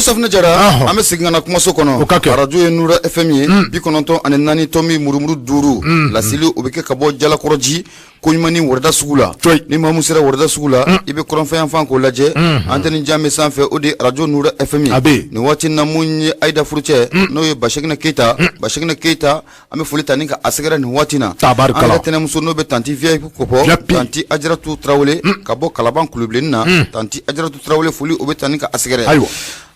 Abu Safunɛ Jara, an bɛ segin ka na kumaso kɔnɔ. O ka kɛ. Arajo ye Nura FM ye, 94.5. Laseli o bɛ kɛ ka bɔ Jalakɔrɔji Koɲuman Wɛrɛda sugu la. Ni maa min sera Wɛrɛda sugu la, i bɛ kɔrɔnfɛyanfan k'o lajɛ, antenne jan bɛ sanfɛ, o de ye arajo Nura FM ye. A bɛ yen. Nin waati in na, mun ye Ayida furucɛ, n'o ye Basɛkinɛ Keyita, Basɛkinɛ Keyita, an bɛ foli ta ni ka a sɛgɛrɛ nin waati in na. Tabarikala. An yɛrɛ tɛnɛmuso, n'o bɛ tanti VIP kofɔ, VIP. Tanti Ajaratu Tarawele ka bɔ Kalaban Kulubilenni na, tanti Ajaratu Tarawele, foli o bɛ ta ni ka a sɛgɛrɛ. Ayiwa.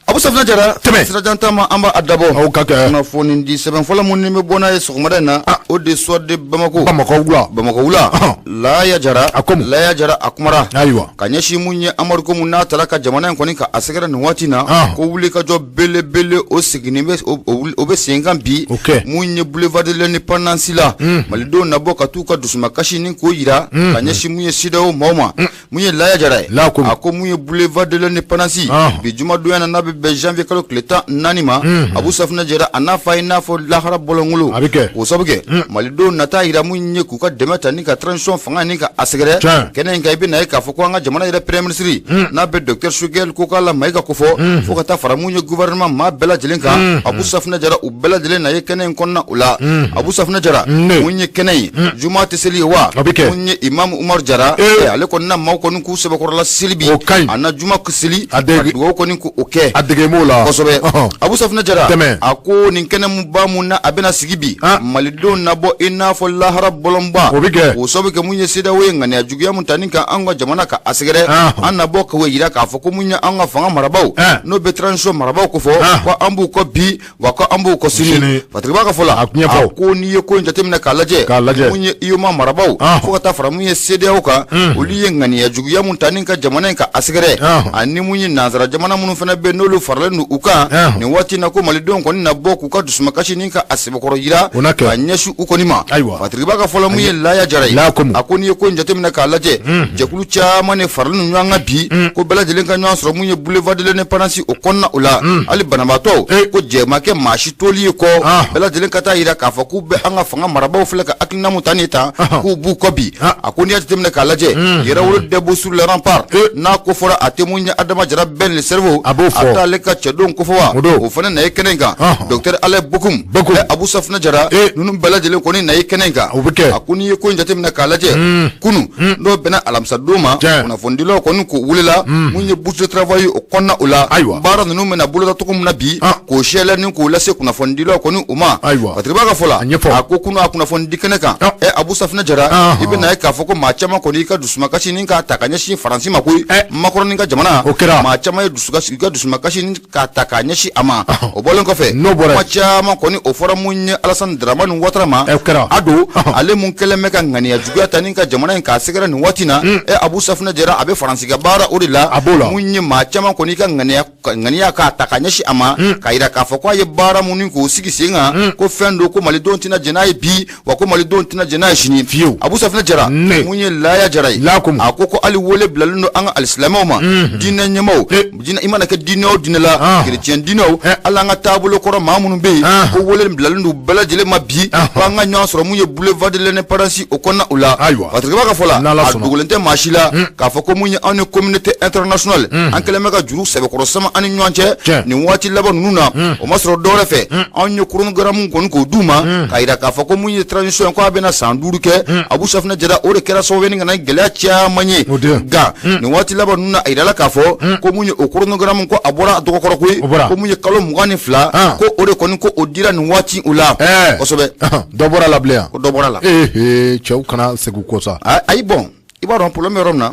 Abu Safunɛ Jara, Tɛmɛ. Sirajan taama, an b'a dabɔ. O ka kɛ. Kunnafoni di sɛbɛn fɔlɔ mun ni bɛ bɔ n'a ye sɔgɔmada in na, o de Soir de Bamako. Bamakɔ wula. Bamakɔ wula. Laya Jara. A ko mun? Laya Jara, a kumara. Ayiwa. Ka ɲɛsin mun ye embargo mun n'a tala ka jamana in kɔni ka a sɛgɛrɛ nin waati in na, ko wuli ka jɔ belebele o seginni bɛ o bɛ sen kan bi. O kɛ. Mun ye boulevard de l'Indépendance la, malidenw na bɔ ka t'u ka dusumakasi ni k'o yira ka ɲɛsin mun ye CEDEAO maaw ma. Mun ye Laya Jara ye? La ko mun? A ko mun ye boulevard de l'Indépendance bi jumadonya na, n'a bɛ bɛn janvier kalo tile 14 ma, Abu Safunɛ Jara, a n'a fa i n'a fɔ lahara bɔlɔngolo. A bɛ kɛ. K'o sabu kɛ malidenw nata yira mun ye k'u ka dɛmɛ ta ni ka transition fanga ni ka a sɛgɛrɛ. Kɛnɛ in kan, i bɛ na ye k'a fɔ ko an ka jamana yɛrɛ premier ministre, n'a bɛ docteur Choguel Kokalla Maïga kofɔ, fo ka taa fara mun ye gouvernement maa bɛɛ lajɛlen kan, Abu Safunɛ Jara, u bɛɛ lajɛlen na ye kɛnɛ in kɔnɔna o la. Abu Safunɛ Jara, mun ye kɛnɛ in, juma tɛ seli ye wa? A bɛ kɛ. Mun ye imam Umaru Jara, ale kɔni na maaw kɔni k'u sɛbɛkɔrɔla seli bi. O ka ɲi. A na juma seli, A dege- ka dugawu kɔni k'o kɛ. A dege m'o la. Kosɛbɛ. Abu Safunɛ Jara, Tɛmɛ. a ko nin kɛnɛ mun ba mun na a bɛna sigi bi, malidenw na bɔ i n'a fɔ lahara bɔlɔnba. O bɛ kɛ. O sabu kɛ mun ye CEDEAO ye ŋaniya juguya mun ta ni ka an ka jamana ka a sɛgɛrɛ, an na bɔ k'o yira k'a fɔ ko mun ye an ka fanga marabaaw, n'o bɛ transition marabaaw kofɔ, ko an b'u kɔ bi, wa ko an b'u kɔ sini. Sini. Patrick b'a ka fɔ la, A ɲɛfɔ. A ko n'i ye ko in jateminɛ k'a lajɛ, K'a lajɛ. mun ye UEMOA marabaaw, fo ka taa fara mun ye CEDEAO kan, olu ye ŋaniya juguya mun ta ni ka jamana in ka a sɛgɛrɛ, ani mun ye nansara jamana minnu fana bɛ yen, n'olu faralen don u kan nin waati in na, ko malidenw kɔni na bɔ k'u ka dusumakasi ni ka a sɛbɛkɔrɔ yira O na kɛ. ka ɲɛsin u kɔni ma. Ayiwa. Patrick b'a ka fɔ la, mun ye Laya Jara ye? Laya ko mun? A ko n'i ye ko in jateminɛ k'a lajɛ, jɛkulu caman de faralen don ɲɔgɔn kan bi, ko bɛɛ lajɛlen ka ɲɔgɔn sɔrɔ mun ye boulevard de l'Indépendance o kɔnɔna o la. Hali banabaatɔw, ko jɛ ma kɛ maa si toli ye kɔ, bɛɛ lajɛlen ka taa yira k'a fɔ k'u bɛ an ka fanga marabaaw filɛ ka hakilina mun ta nin tan, k'u b'u kɔ bi. A ko n'i y'a jateminɛ k'a lajɛ, Yɛrɛwolo debout sur le rempart, n'a ko fɔra, a tɛ mun ye Adama Jara Ben le cerveau, A b'o fɔ. a t'ale ka cɛdenw kofɔ wa? O don. O fana na ye kɛnɛ in kan. Docteur Alain Bokum, Bokum. Abu Safunɛ Jara, ninnu bɛɛ lajɛlen kɔni na ye kɛnɛ in kan. O bɛ kɛ. A ko n'i ye ko in jateminɛ k'a lajɛ, kunu n'o bɛnna alamisadon ma, kunnafonidilaw kɔni k'o welela mun ye bourse de travail o kɔnɔna o la. Ayiwa. Baara ninnu bɛna boloda cogo min na bi, k'o sɛlɛ ni k'o lase kunnafonidilaw kɔni u ma. Ayiwa. Patrick b'a ka fɔ la, A ɲɛfɔ. a ko kunu a kunnafonidi kɛnɛ kan, Abu Safunɛ Jara, i bɛna ye k'a fɔ ko maa caman kɔni y'i ka dusumakasi ni k'a ta ka ɲɛsin Faransi ma koyi. Macron ka jamana, O kɛra. maa caman ye dusukasi, i ka dusumakasi ni k'a ta k'a ɲɛsin a ma. O bɔlen kɔfɛ, N'o bɔra yen. kuma caman kɔni o fɔra mun ye Alassane Dramane Ouattara ma. O kɛra. A don ale mun kɛlen bɛ ka ŋaniya juguya ta ni ka jamana in k'a sɛgɛrɛ nin waati na, Abu Safunɛ Jara, a bɛ Faransi ka baara o de la. A b'o la. Mun ye maa caman kɔni i ka ŋaniya ka ŋaniya k'a ta ka ɲɛsin a ma, k'a yira k'a fɔ k'a ye baara mun k'o sigi sen kan, ko fɛn don ko malidenw tɛna jɛn n'a ye bi, wa ko malidenw tɛna jɛn n'a ye sini. Fiyewu. Abu Safunɛ Jara, Ne. mun ye Laya Jara ye? La ko mun? A ko ko hali wele bilalen don an ka alisilamɛw ma, diinɛ ɲɛmaaw, diinɛ i mana kɛ diinɛ o diinɛ la, chrétien diinɛw, hali an ka taabolo kɔrɔ maa minnu bɛ yen, ko wele bilalen don bɛɛ lajɛlen ma bi, ko an ka ɲɔgɔn sɔrɔ mun ye boulevard de l'Indépendance o kɔnɔna o la. Ayiwa. Patrick b'a ka fɔ la, N'Ala a sɔnna. dogolen tɛ maa si la k'a fɔ ko mun ye anw ni communauté internationale, an kɛlen bɛ ka juru sɛbɛkɔrɔ sama an ni ɲɔgɔn cɛ nin waati laban ninnu na. O ma sɔrɔ dɔwɛrɛ fɛ, anw ye chronogramme kɔni k'o d'u ma k'a yira k'a fɔ ko mun ye transition ye, ko a bɛna san 5 kɛ. Abu Safunɛ Jara, o de kɛra sababu ye ni ka na ni gɛlɛya caman ye. O de. Nka nin waati laban ninnu na, a yirala k'a fɔ ko mun ye o chronogramme, ko a bɔra a dɔgɔkɔrɔ koyi, O bɔra. ko mun ye kalo 22, ko o de kɔni ko o dira nin waati o la. Kosɛbɛ. Dɔ bɔra la bilen yan. Ko dɔ bɔra la. Ee, cɛw kana segin kɔ sa. Ayi, bon, i b'a dɔn problème bɛ yɔrɔ min na,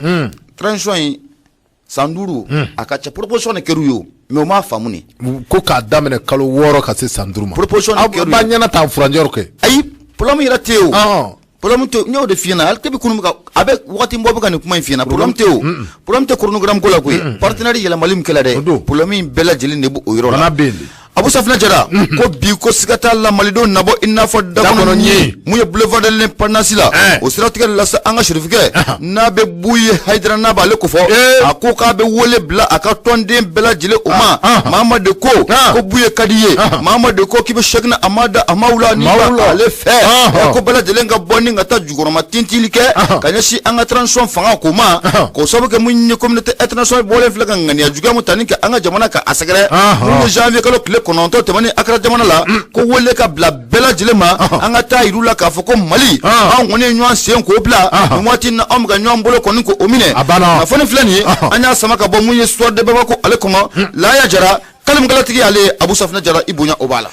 transition in san 5, a ka ca. Proposition de kɛr'u ye o, mais u m'a faamu ne. Ko k'a daminɛ kalo 6 ka se san 5 ma. Proposition de Aw kɛr'u ye. b'a ɲɛna ta furancɛ kɛ. Ayi, problème yɛrɛ tɛ yen o. Problème tɛ, n y'o de f'i ɲɛna hali kabi kunun bɛ ka a bɛ waati bɔ bɛ ka nin kuma in f'i ɲɛna. Problème tɛ o, problème tɛ chronogramme ko la koyi. Partenaire yɛlɛmali min kɛla dɛ, problème in bɛɛ lajɛlen de b'o yɔrɔ la. Bana bɛ yen de. Abu Safinɛ Jara ko bi ko siga t'a la malidenw na bɔ i n'a fɔ dakɔnɔ ɲin mun ye boulevard de l'indépendance la o siratigɛ la sa an ka sirifukɛ n'a bɛ Buye Hayidara n'a b'ale kofɔ a ko k'a bɛ wele bila a ka tɔnden bɛɛ lajɛlen o ma maa de ko ko Buye ka di ye maa de ko k'i bɛ Sɛkina Amada Hamawula ni ale fɛ ko bɛɛ lajɛlen ka bɔ ni ka taa jukɔrɔma tintili kɛ ka ɲɛsin an ka transition fanga ko ma k'o sababu kɛ mun ye communauté internationale bɔlen filɛ ka ŋaniya juguya mun ta ni ka an ka jamana ka a sɛgɛrɛ mun ye janvier kalo tile 9 tɛmɛnen Akra jamana la ko wele ka bila bɛɛ lajɛlen ma an ka taa yir'u la k'a fɔ ko Mali anw kɔni ye ɲɔgɔn sen k'o bila nin waati in na anw bɛ ka ɲɔgɔn bolo kɔni k'o minɛ kunnafoni filɛ nin ye an y'a sama ka bɔ mun ye Soir de Bamako ale kɔnɔ Laya Jara kalimkalatigi ale ye Abu Safinɛ Jara i bonya o b'a la.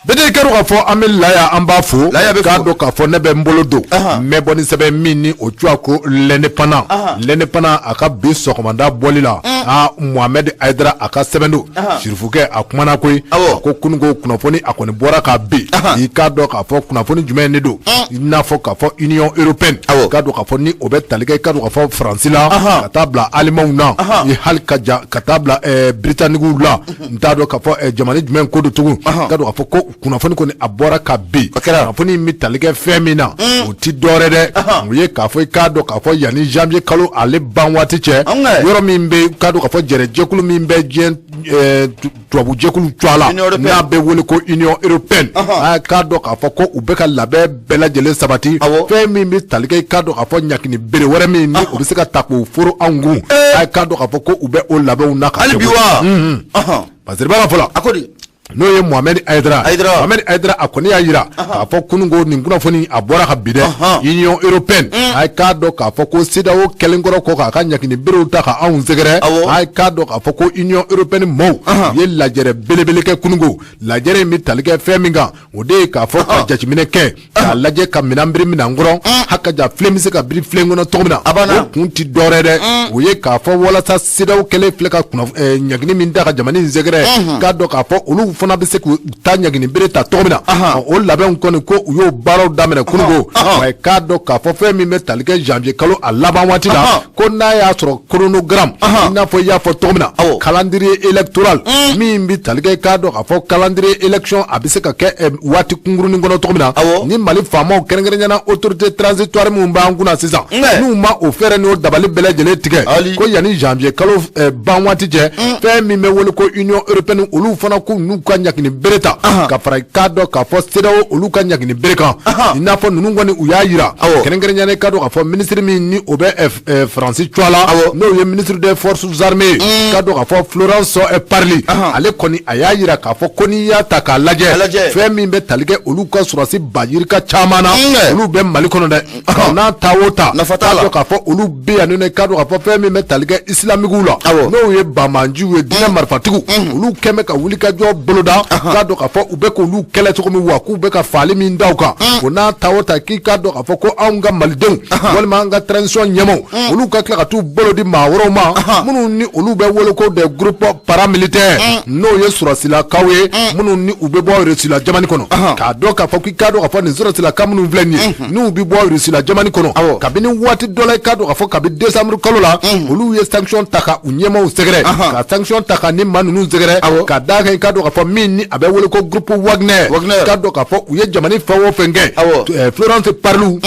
Bɛɛ i k'a dɔn k'a fɔ an bɛ Laya an b'a fo Laya bɛ k'a dɔn k'a fɔ ne bɛ n bolo don n bɛ bɔ ni sɛbɛn min ni o tɔgɔ ko l'indépendant l'indépendant a ka bi sɔgɔmada bɔli la aa Mohamed Hayidara a ka sɛbɛn don sirifukɛ a kumana koyi ko kununko kunnafoni a kɔni bɔra ka bin i k'a dɔn k'a fɔ kunnafoni jumɛn de don i n'a fɔ k'a fɔ Union européenne k'a dɔn k'a fɔ ni o bɛ tali kɛ i k'a dɔn k'a fɔ Faransi la ka taa bila Alimanw na i hali ka ja ka taa bila Britanikiw la n t'a dɔn k'a fɔ jamana jumɛn ko don tugun k'a dɔn k'a fɔ ko kunnafoni kɔni a bɔra ka bin kunnafoni in bɛ tali kɛ fɛn min na o ti dɔwɛrɛ dɛ o ye k'a fɔ i k'a dɔn k'a fɔ yanni janvier kalo ale ban waati cɛ yɔrɔ min bɛ k'a dɔn k'a fɔ jɛrɛjɛkulu min bɛ diɲɛ tubabu jɛkulu tɔgɔ la n'a bɛ wele ko Union européenne a k'a dɔn k'a fɔ ko u bɛ ka labɛn bɛɛ lajɛlen sabati fɛn min bɛ tali kɛ i k'a dɔn k'a fɔ ɲangini bere wɛrɛ min ni o bɛ se ka ta k'o foro anw kun a k'a dɔn k'a fɔ ko u bɛ o labɛnw na ka hali bi wa parce que b'a fɔ la a ko di n'o ye Mohamed Hayidara Mohamed Hayidara a kɔni y'a jira k'a fɔ kununko nin kunnafoni a bɔra ka bin dɛ Union européenne a k'a dɔn k'a fɔ ko CEDEAO kɛlen kɔrɔ kɔ k'a ka ɲangini berew ta ka anw sɛgɛrɛ a k'a dɔn k'a fɔ ko Union européenne mɔɔw u ye lajɛrɛ belebele kɛ kununko lajɛrɛ in bɛ tali kɛ fɛn min kan o de ye k'a fɔ ka jateminɛ kɛ k'a lajɛ ka minɛn biri minɛn kɔrɔ haka ja filen bɛ se ka biri filen kɔnɔ cogo min na o kun tɛ dɔwɛrɛ dɛ o ye k'a fɔ walasa CEDEAO kɛlen filɛ ka ɲangini min ta ka jamana in sɛgɛrɛ k'a dɔn k'a fɔ olu fana bɛ se k'u ta ɲangini bere ta cogo min na o labɛnw kɔni ko u y'o baaraw daminɛ kununko wa k'a dɔn k'a fɔ fɛn min bɛ tali kɛ janvier kalo a laban waati la ko n'a y'a sɔrɔ chronogramme i n'a fɔ i y'a fɔ cogo min na calendrier électoral min bɛ tali kɛ k'a dɔn k'a fɔ calendrier élection a bɛ se ka kɛ waati kunkurunin kɔnɔ cogo min na ni Mali faamaw kɛrɛnkɛrɛnnenya la autorité transitoire minnu b'an kunna sisan n'u ma o fɛɛrɛ n'o dabali bɛɛ lajɛlen tigɛ ko yanni janvier kalo ban waati cɛ fɛn min bɛ wele ko Union européenne olu fana k'u n'u ka ɲangini bere ta ka fara k'a dɔn k'a fɔ CEDEAO olu ka ɲangini bere kan i n'a fɔ ninnu kɔni u y'a jira kɛrɛnkɛrɛnnenya la k'a dɔn k'a fɔ minisiri min ni o bɛ Faransi tɔgɔ la n'o ye ministre des forces armées k'a dɔn k'a fɔ Florence Parly ale kɔni a y'a jira k'a fɔ ko n'i y'a ta k'a lajɛ fɛn min bɛ tali kɛ olu ka sɔrɔdasi ba yirika caman na olu bɛ Mali kɔnɔ dɛ n'a ta o ta nafa t'a la k'a fɔ olu bɛ yan nɔ k'a dɔn k'a fɔ fɛn min bɛ tali kɛ isilamikiw la n'o ye banbaanciw ye diinɛ marifatigiw olu kɛn bɛ ka wulikajɔ boloda k'a dɔn k'a fɔ u bɛ k'olu kɛlɛ cogo min wa k'u bɛ ka faali min da u kan o n'a ta o ta k'i k'a dɔn k'a fɔ ko anw ka malidenw walima an ka transition ɲɛmaaw olu ka tila ka t'u bolo di maa wɛrɛw ma minnu ni olu bɛ wele ko des groupes paramilitaires n'o ye sɔrɔsilakaw ye minnu ni u bɛ bɔ Russie jamana kɔnɔ k'a dɔn k'a fɔ k'i k'a dɔn k'a fɔ nin sɔrɔsilaka minnu filɛ nin ye n'u bɛ bɔ Russie jamana kɔnɔ kabini waati dɔ la i k'a dɔn k'a fɔ kabini décembre kalo la olu ye sanction ta ka u ɲɛmaaw sɛgɛrɛ ka sanction ta ka ni maa ninnu sɛgɛrɛ ka d'a kan i k'a dɔn k'a fɔ min ni a bɛ wele ko groupe Wagner k'a dɔn k'a fɔ u ye jamana fɛn o fɛn kɛ Florence Parly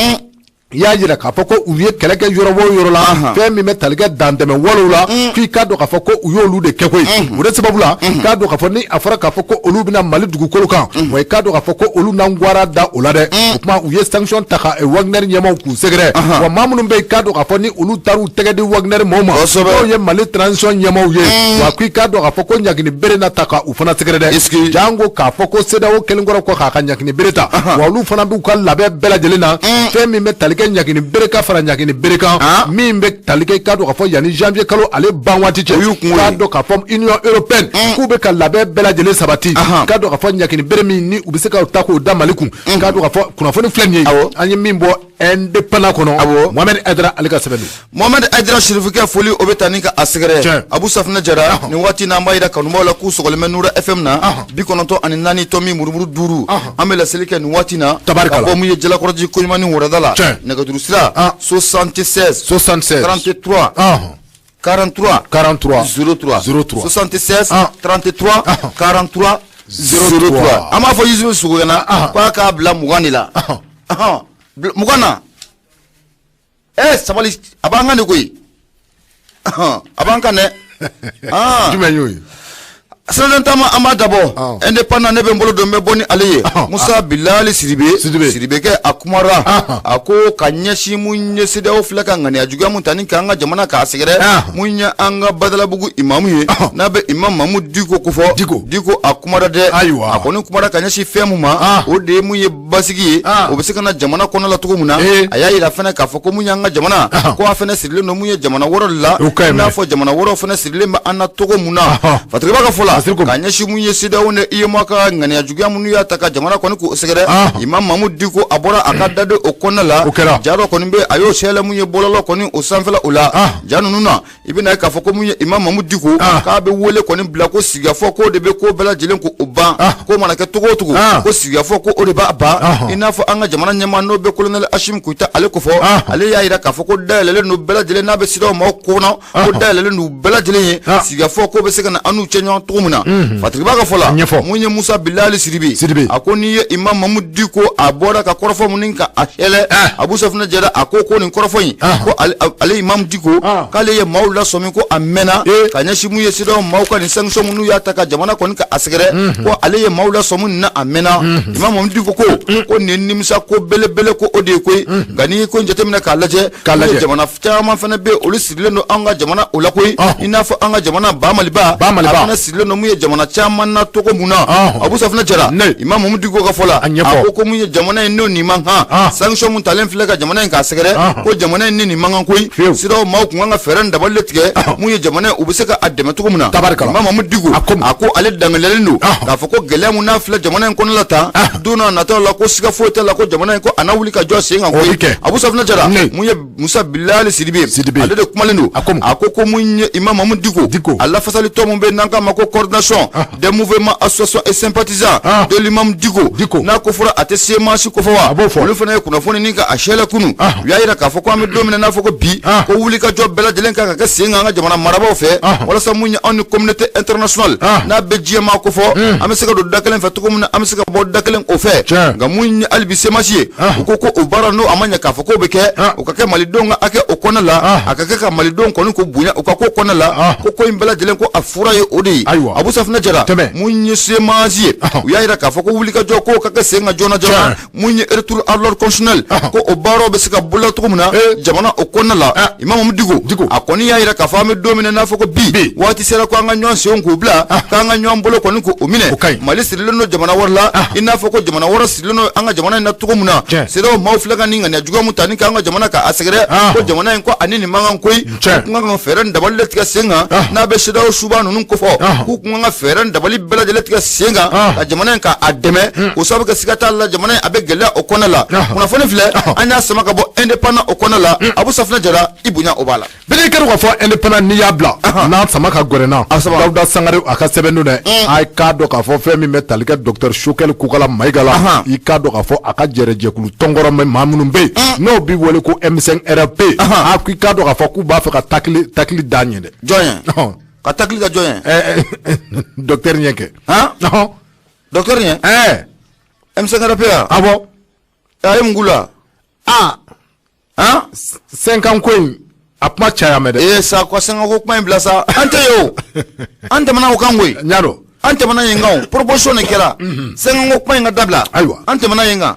i y'a jira k'a fɔ ko u ye kɛlɛ kɛ yɔrɔ o yɔrɔ la fɛn min bɛ tali kɛ dantɛmɛ walew la k'i k'a dɔn k'a fɔ ko u y'olu de kɛ koyi o de sababu la k'a dɔn k'a fɔ ni a fɔra k'a fɔ ko olu bɛna Mali dugukolo kan wa i k'a dɔn k'a fɔ ko olu n'an gwara da o la dɛ o tuma u ye sanction ta ka Wagner ɲɛmaaw k'u sɛgɛrɛ wa maa minnu bɛ yen k'a dɔn k'a fɔ ni olu taar'u tɛgɛ di Wagner mɔɔw ma n'o ye Mali transition ɲɛmaaw ye wa k'i k'a dɔn k'a fɔ ko ɲangini bere na ta ka u fana sɛgɛrɛ dɛ janko k'a fɔ ko CEDEAO kɛlen kɔrɔ kɔ k'a ka ɲangini bere ta wa olu fana b'u ka labɛn bɛɛ lajɛlen na fɛn min bɛ tali kɛ ɲangini bere ka fara ɲangini bere kan min bɛ tali kɛ k'a dɔn k'a fɔ yanni janvier kalo ale ban waati cɛ k'a dɔn k'a fɔ Union européenne k'u bɛ ka labɛn bɛɛ lajɛlen sabati k'a dɔn k'a fɔ ɲangini bere min ni u bɛ se ka ta k'o da Mali kun k'a dɔn k'a fɔ kunnafoni filɛ nin ye an ye min bɔ Indépendant kɔnɔ Mohamed Haidara ale ka sɛbɛn don. Mohamed Haidara Sirifukɛ foli o bɛ taa ni ka a sɛgɛrɛ Abu Safinɛ Jara nin waati n'an b'a jira kanubaw la k'u sɔgɔlen bɛ Nura FM na 94 tomi murumuru 5 an bɛ laseli kɛ nin waati na ka bɔ mun ye Jalakɔrɔji Koɲumani wurada la nɛgɛjuru sira 76 76 33 43 43 03 03 76 33 43 03. An b'a fɔ Yusufu Sogo ɲɛna k'a k'a bila 20 de la, 20 na. Sabali, a b'an kan de koyi, a b'an kan dɛ. Jumɛn y'o ye? Siraden taama, an b'a dabɔ Indépendant. Ne bɛ n bolo don, n bɛ bɔ ni ale ye. Musa Bilali Sidibe. Sidibe. Sidibekɛ, a kumara, a ko ka ɲɛsin mun ye CEDEAO filɛ ka ŋaniya juguya mun ta ni k'an ka jamana k'a sɛgɛrɛ, mun ye an ka Badalabugu imamu ye, n'a bɛ imam Mamudu Diko kofɔ. Diko. Diko, a kumara dɛ. Ayiwa. A kɔni kumara ka ɲɛsin fɛn mun ma, o de ye mun ye basigi ye, o bɛ se ka na jamana kɔnɔ la cogo min na. A y'a yira fɛnɛ k'a fɔ ko mun y'an ka jamana, ko a fɛnɛ sirilen don mun ye jamana wɛrɛw de la, O ka ɲi. I n'a fɔ jamana wɛrɛw fɛnɛ sirilen bɛ an na cogo mun na. Fatiriba ka fɔ la, ka ɲɛsin mun ye CEDEAO ni UEMOA ka ŋaniya juguya minnu y'a ta ka jamana kɔni k'o sɛgɛrɛ, Imam Mamudu Diko, a bɔra a ka daden o kɔnɔna la. O kɛra. Ja dɔ kɔni bɛ, a y'o sɛlɛ mun ye bɔlɔlɔ kɔni o sanfɛla o la. Ja ninnu na, i bɛna ye k'a fɔ ko mun ye Imam Mamudu Diko, k'a bɛ wele kɔni bila ko sigikafɔ, k'o de bɛ ko bɛɛ lajɛlen ko o ban. Ko mana kɛ cogo o cogo, ko sigikafɔ, ko o de b'a ban. I n'a fɔ an ka jamana ɲɛmaa, n'o bɛ colonel Assimi Goïta ale kofɔ, ale y'a yira k'a fɔ ko dayɛlɛlen don bɛɛ lajɛlen, n'a bɛ CEDEAO maaw kɔnɔ, ko dayɛlɛlen don bɛɛ lajɛlen ye, sigikafɔ ko bɛ se ka na an n'u cɛ ɲɔgɔn cogo min na. Fatiriba ka fɔ la, mun ye Musa Bilali Sidibe. Sidibe. A ko n'i ye Imam Mamudu Diko, a bɔra ka kɔrɔfɔ mun ka a hɛlɛ Abu Safunɛ Jara, a ko ko nin kɔrɔfɔ in, ko ale Imam Diko, k'ale ye maaw lasɔmi ko a mɛnna ka ɲɛsin mun ye CEDEAO maaw ka nin sanction minnu y'a ta ka jamana kɔni ka a sɛgɛrɛ, ko ale ye maaw lasɔmi nin na, a mɛnna. Imam Mamudu Diko ko nin ye nimisa ko belebele ko o de ye koyi. Nka n'i ye ko in jateminɛ k'a lajɛ, K'a lajɛ. jamana caman fana bɛ yen, olu sirilen don an ka jamana o la koyi, i n'a fɔ an ka jamana Ba Maliba. Ba Maliba. A fana sirilen don mun ye jamana caman na cogo mun na. Abu Safunɛ Jara, Imam Mamudu Diko ka fɔ la, A ɲɛfɔ. a ko ko mun ye jamana in n'o nin man kan, sanction mun talen filɛ ka jamana in k'a sɛgɛrɛ, ko jamana in ni nin man kan koyi. Fiyewu. CEDEAO maaw kun kan ka fɛɛrɛ ni dabali de tigɛ mun ye jamana in, u bɛ se ka a dɛmɛ cogo min na. Tabarikala. Imam Mamudu Diko, A ko mun? A ko ale dangaliyalen don k'a fɔ ko gɛlɛya mun n'a filɛ jamana in kɔnɔ la tan, don n'a nataw la, ko siga foyi t'a la ko jamana in, ko a na wuli ka jɔ sen kan O bɛ koyi. kɛ. Abu Safunɛ Jara, mun ye Musa Bilali Sidibe. Sidibe. Ale de kumalen don. A ko mun? A ko ko mun ye Imam Mamudu Diko, Diko. a lafasali tɔn mun bɛ yen n'an k'a ma ko Coordination des mouvements, associations et sympathisants de l'imam Diko, Diko. n'a ko fɔra a tɛ CMAS ko fɔ wa, A b'o fɔ. olu fana ye kunnafoni ni ka a sɛlɛ kunu. U y'a yira k'a fɔ ko an bɛ don min na, n'a fɔ ko bi, ko wuli ka jɔ bɛɛ lajɛlen kan ka kɛ sen kan an ka jamana marabaaw fɛ, walasa mun ye anw ni communauté internationale, n'a bɛ diɲɛ maa ko fɔ, an bɛ se ka don da kelen fɛ cogo min na, an bɛ se ka bɔ da kelen o fɛ. Nka mun ye hali bi CMAS ye, u ko ko o baara n'o a ma ɲɛ k'a fɔ k'o bɛ kɛ, o ka kɛ malidenw ka hakɛ o kɔnɔna la, a ka kɛ ka malidenw kɔni ko bonya u ka ko kɔnɔna la, ko ko in bɛɛ lajɛlen, ko a fura ye o de ye. Ayiwa. Abu Safunɛ Jara, Tɛmɛ. mun ye CMAS ye, u y'a yira k'a fɔ ko wulikajɔ ko ka kɛ sen kan joona joona, mun ye retour à l'ordre constitutionnel, ko o baaraw bɛ se ka boloda cogo min na jamana o kɔnɔna la. Imam Mamudu Diko, Diko. a kɔni y'a yira k'a fɔ an bɛ don min na, n'a fɔ ko bi, waati sera ko an ka ɲɔgɔn senw k'u bila, k'an ka ɲɔgɔn bolo kɔni k'o minɛ. O ka ɲi. Mali sirilen don jamana wɛrɛ la, i n'a fɔ ko jamana wɛrɛ sirilen don an ka jamana in na cogo min na. CEDEAO maaw filɛ ka nin ŋaniya juguya mun ta ni k'an ka jamana k'a sɛgɛrɛ, ko jamana in, ko ani nin man kan koyi. K'u kun kan ka fɛɛrɛ ni dabali de tigɛ sen kan, n'a bɛ CEDEAO suba ninnu kofɔ, k'u kun kan ka fɛɛrɛ ni dabali bɛɛ lajɛlen tigɛ sen kan ka jamana in k'a dɛmɛ, k'o sababu kɛ siga t'a la jamana in a bɛ gɛlɛya o kɔnɔna la. Kunnafoni filɛ, an y'a sama ka bɔ Indépendant o kɔnɔna la. Abu Safunɛ Jara, i bonya o b'a la. Bɛɛ kɛra k'a fɔ Indépendant, n'i y'a bila n'a sama ka gɛrɛ na, A sama. Dawuda Sangare a ka sɛbɛn don dɛ, a k'a dɔn k'a fɔ fɛn min bɛ tali kɛ docteur Choguel Kokalla Maïga la, i k'a dɔn k'a fɔ a ka jɛrɛjɛkulu tɔnkɔrɔ mɛ maa minnu bɛ yen n'o b'i wele ko M5 RFP, a ko i k'a dɔn k'a fɔ k'u b'a fɛ ka takili takili da ɲɛ dɛ. Jɔn ye ka takili da jɔn ye? Docteur ɲɛ kɛ. Han, docteur ɲɛ? M5 RFP ya? Awɔ. A ye mun k'u la? Han? 5 ans ko in a kuma caya mɛ dɛ. Ee sa, ko 5 ans ko kuma in bila sa, an tɛ ye o, an tɛmɛna o kan koyi. N y'a dɔn. An tɛmɛna yen kan, o proposition de kɛra, 5 ans ko kuma in ka dabila. Ayiwa. An tɛmɛna yen kan.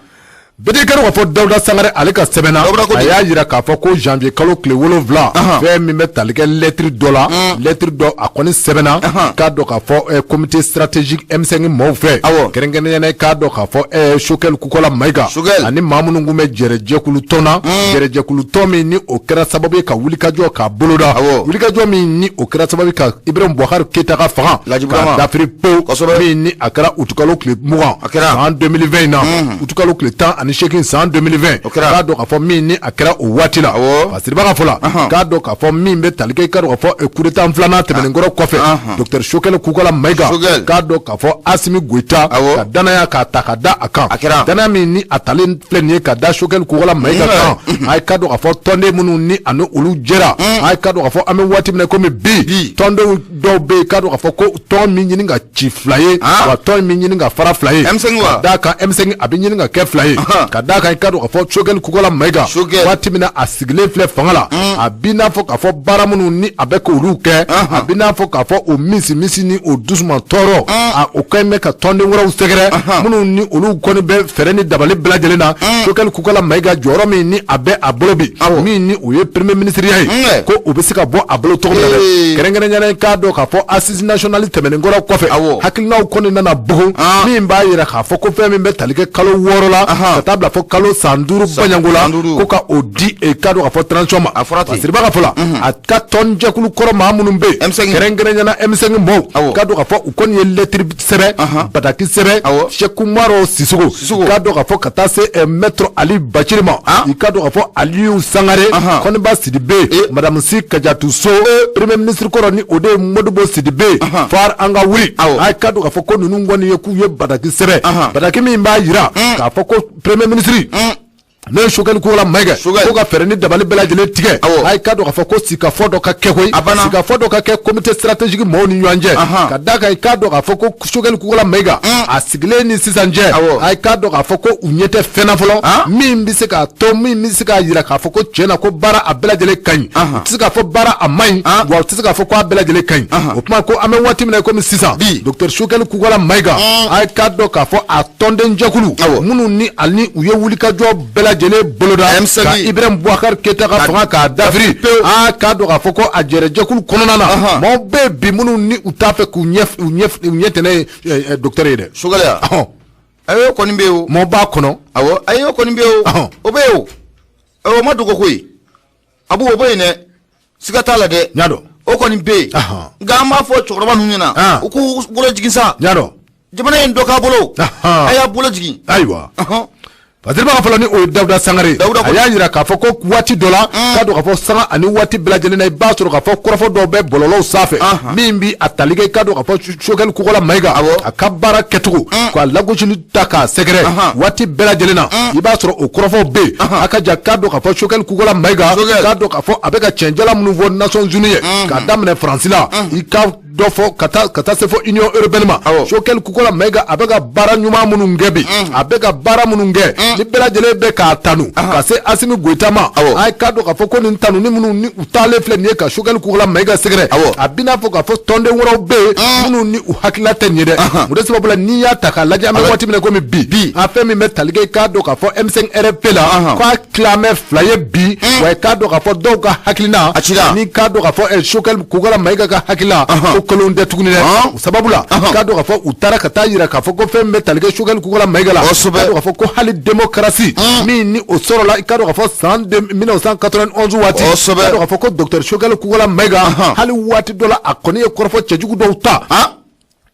Bɛɛ kɛra k'a fɔ Dawuda Sangare ale ka sɛbɛn na, Dawuda ko a di? y'a jira k'a fɔ ko janvier kalo tile 7, fɛn min bɛ tali kɛ lettre dɔ la, lettre dɔ a kɔni sɛbɛnna, k'a dɔn k'a fɔ comité stratégique M5 maaw fɛ, kɛrɛnkɛrɛnnenya la k'a dɔn k'a fɔ Choguel Kokalla Maïga Choguel. ani maa minnu tun bɛ jɛrɛjɛkulu tɔn na, jɛrɛjɛkulu tɔn min ni o kɛra sababu ye ka wulikajɔ k'a boloda, wulikajɔ min ni o kɛra sababu ye ka Ibrahim Boubacar Keita ka fanga Laji k'a Burama. dafiri pewu, Kosɛbɛ. min ni a kɛra utukalo tile 20 A kɛra. san 2020 in na, utukalo tile 10 2018, san 2020. O kɛra. K'a dɔn k'a fɔ min ni a kɛra o waati la. Fasiriba ka fɔ la, k'a dɔn k'a fɔ min bɛ tali kɛ, i k'a dɔn k'a fɔ coup d'état filanan tɛmɛnen kɔrɔ kɔfɛ, docteur Choguel Kokalla Maïga, Choguel. K'a dɔn k'a fɔ Assimi Goïta ka danaya k'a ta ka da a kan. A kɛra. Danaya min ni a talen filɛ nin ye ka da Choguel Kokalla Maïga kan, a ye k'a dɔn k'a fɔ tɔnden minnu ni a ni olu jɛra, a ye k'a dɔn k'a fɔ an bɛ waati min na komi bi, Bi. tɔndenw dɔw bɛ yen, k'a dɔn k'a fɔ ko tɔn min ɲini ka ci fila ye, wa tɔn min ɲini ka fara fila ye. M5 wa? Ka d'a kan M5 a bɛ ɲini ka kɛ fila ye. Ka d'a kan, i k'a dɔn k'a fɔ Choguel Kokalla Maïga, Choguel. waati min na a sigilen filɛ fanga la, a b'i n'a fɔ k'a fɔ baara minnu ni a bɛ k'olu kɛ, a b'i n'a fɔ k'a fɔ o misi misi ni o dusuma tɔɔrɔ, a o kɛlen bɛ ka tɔnden wɛrɛw sɛgɛrɛ minnu ni olu kɔni bɛ fɛɛrɛ ni dabali bɛɛ lajɛlen na. Choguel Kokalla Maïga jɔyɔrɔ min ni a bɛ a bolo bi, min ni o ye premier ministre ya ye, ko o bɛ se ka bɔ a bolo cogo min na dɛ. Kɛrɛnkɛrɛnnenya la, k'a dɔn k'a fɔ assise nationale tɛmɛnen kɔrɔ kɔfɛ, hakilinaw kɔni nana bugun min b'a yira k'a fɔ ko fɛn min bɛ tali kɛ kalo 6 la ka taa bila fɔ kalo san 5 baɲanko la, san 5. ko ka o di k'a dɔn k'a fɔ transition ma. A fɔra ten. Fasiriba ka fɔ la, a ka tɔnjɛkulu kɔrɔ maa minnu bɛ yen, M5. Kɛrɛnkɛrɛnnenya la M5 mɔɔw, k'a dɔn k'a fɔ u kɔni ye lettre sɛbɛn, bataki sɛbɛn, Cheick Oumar Sissoko, Sissoko. K'a dɔn k'a fɔ ka taa se maître Ali Bathily ma, i k'a dɔn k'a fɔ Aliou Sangare, Koniba Sidibé, madame Sy Kadiatou Sow, premier ministre kɔrɔ ni o de ye Modibo Sidibé, Far an ka wuli, a k'a dɔn k'a fɔ ko ninnu kɔni ye k'u ye bataki sɛbɛn, bataki min b'a yira k'a fɔ ko premier ministre n'o ye Choguel Kokalla Maïga, Choguel. ko ka fɛɛrɛ ni dabali bɛɛ lajɛlen tigɛ. A ye k'a dɔn k'a fɔ ko sigikafɔ dɔ ka kɛ koyi, A banna. sigikafɔ dɔ ka kɛ comité stratégique mɔɔw ni ɲɔgɔn cɛ. Ka d'a kan, i k'a dɔn k'a fɔ ko Choguel Kokalla Maïga a sigilen ni sisan cɛ, a ye k'a dɔn k'a fɔ ko u ɲɛ tɛ fɛn na fɔlɔ min bɛ se k'a to, min bɛ se k'a yira k'a fɔ ko tiɲɛ na ko baara a bɛɛ lajɛlen ka ɲi. U tɛ se k'a fɔ baara a man ɲi, wa u tɛ se k'a fɔ ko a bɛɛ lajɛlen ka ɲi. O tuma ko an bɛ waati min na komi sisan, Bi. docteur Choguel Kokalla Maïga, a ye k'a dɔn k'a fɔ a tɔnden jɛkulu minnu ni ani u ye wulikajɔ bɛɛ lajɛlen boloda M5. ka Ibrahim Boubacar Keita ka fanga k'a dafiri, pewu. Aa, k'a dɔn k'a fɔ ko a jɛrɛ jɛkulu kɔnɔna na, maaw bɛ yen bi minnu ni u t'a fɛ k'u ɲɛ u ɲɛ u ɲɛ tɛnɛ ye docteur ye dɛ. Choguel ya? Ɔhɔn. Ayi, o kɔni bɛ yen o. Maaw b'a kɔnɔ. Awɔ, ayi, o kɔni bɛ yen o. O bɛ yen o. O ma dogo koyi, Abu, o bɛ yen dɛ, siga t'a la dɛ. N y'a dɔn. O kɔni bɛ yen. Nka an b'a fɔ cɛkɔrɔba ninnu ɲɛna, u k'u bolo jigin sa. N y'a dɔn. Jamana in dɔ k'a bolo. A y'a bolo jigin. Ayiwa. Fasiriba ka fɔlɔ ni o ye Dawuda Sangare, Dawuda a y'a yira k'a fɔ ko waati dɔ la, k'a dɔn k'a fɔ sanga ani waati bɛɛ lajɛlen na, i b'a sɔrɔ k'a fɔ kɔrɔfɔ dɔw bɛ bɔlɔlɔw sanfɛ min bi a tali kɛ, i k'a dɔn k'a fɔ Choguel Kokalla Maïga, a ka baara kɛcogo k'a lagosili ta k'a sɛgɛrɛ waati bɛɛ lajɛlen na, i b'a sɔrɔ o kɔrɔfɔw bɛ yen. A ka ja, k'a dɔn k'a fɔ Choguel Kokalla Maïga, Choguel. K'a dɔn k'a fɔ a bɛ ka cɛnjala minnu fɔ Nations Unies ye, k'a daminɛ Faransi la, i ka dɔ fɔ ka taa se fɔ Union européenne ma. Choguel Kokalla Maïga a bɛ ka baara ɲuman minnu kɛ bi, a bɛ ka baara minnu kɛ ni bɛɛ lajɛlen bɛ k'a tanu ka se Assimi Goïta ma, a ye k'a dɔn k'a fɔ ko nin tanu ni minnu ni u taalen filɛ nin ye ka Choguel Kokalla Maïga sɛgɛrɛ, a b'i n'a fɔ k'a fɔ tɔnden wɛrɛw bɛ yen minnu ni u hakilila tɛ nin ye dɛ. O de sababu la, n'i y'a ta k'a lajɛ, an bɛ waati min na komi bi, a fɛn min bɛ tali kɛ, i k'a dɔn k'a fɔ M5 RFP la, k'a tilamɛ fila ye bi, wa i k'a dɔn k'a fɔ dɔw ka hakilina A cira. ni k'a dɔn k'a fɔ Choguel Kokalla Maïga ka hakilina, ko kelenw tɛ tuguni dɛ. O sababu la, k'a dɔn k'a fɔ u taara ka taa yira k'a fɔ ko fɛn min bɛ tali kɛ Choguel Kokalla Maïga la, k'a dɔn k'a fɔ ko hali démocratie min ni o sɔrɔla, i k'a dɔn k'a fɔ san 1991 waati, k'a dɔn k'a fɔ ko docteur Choguel Kokalla Maïga, hali waati dɔ la a kɔni ye kɔrɔfɔ cɛjugu dɔw ta,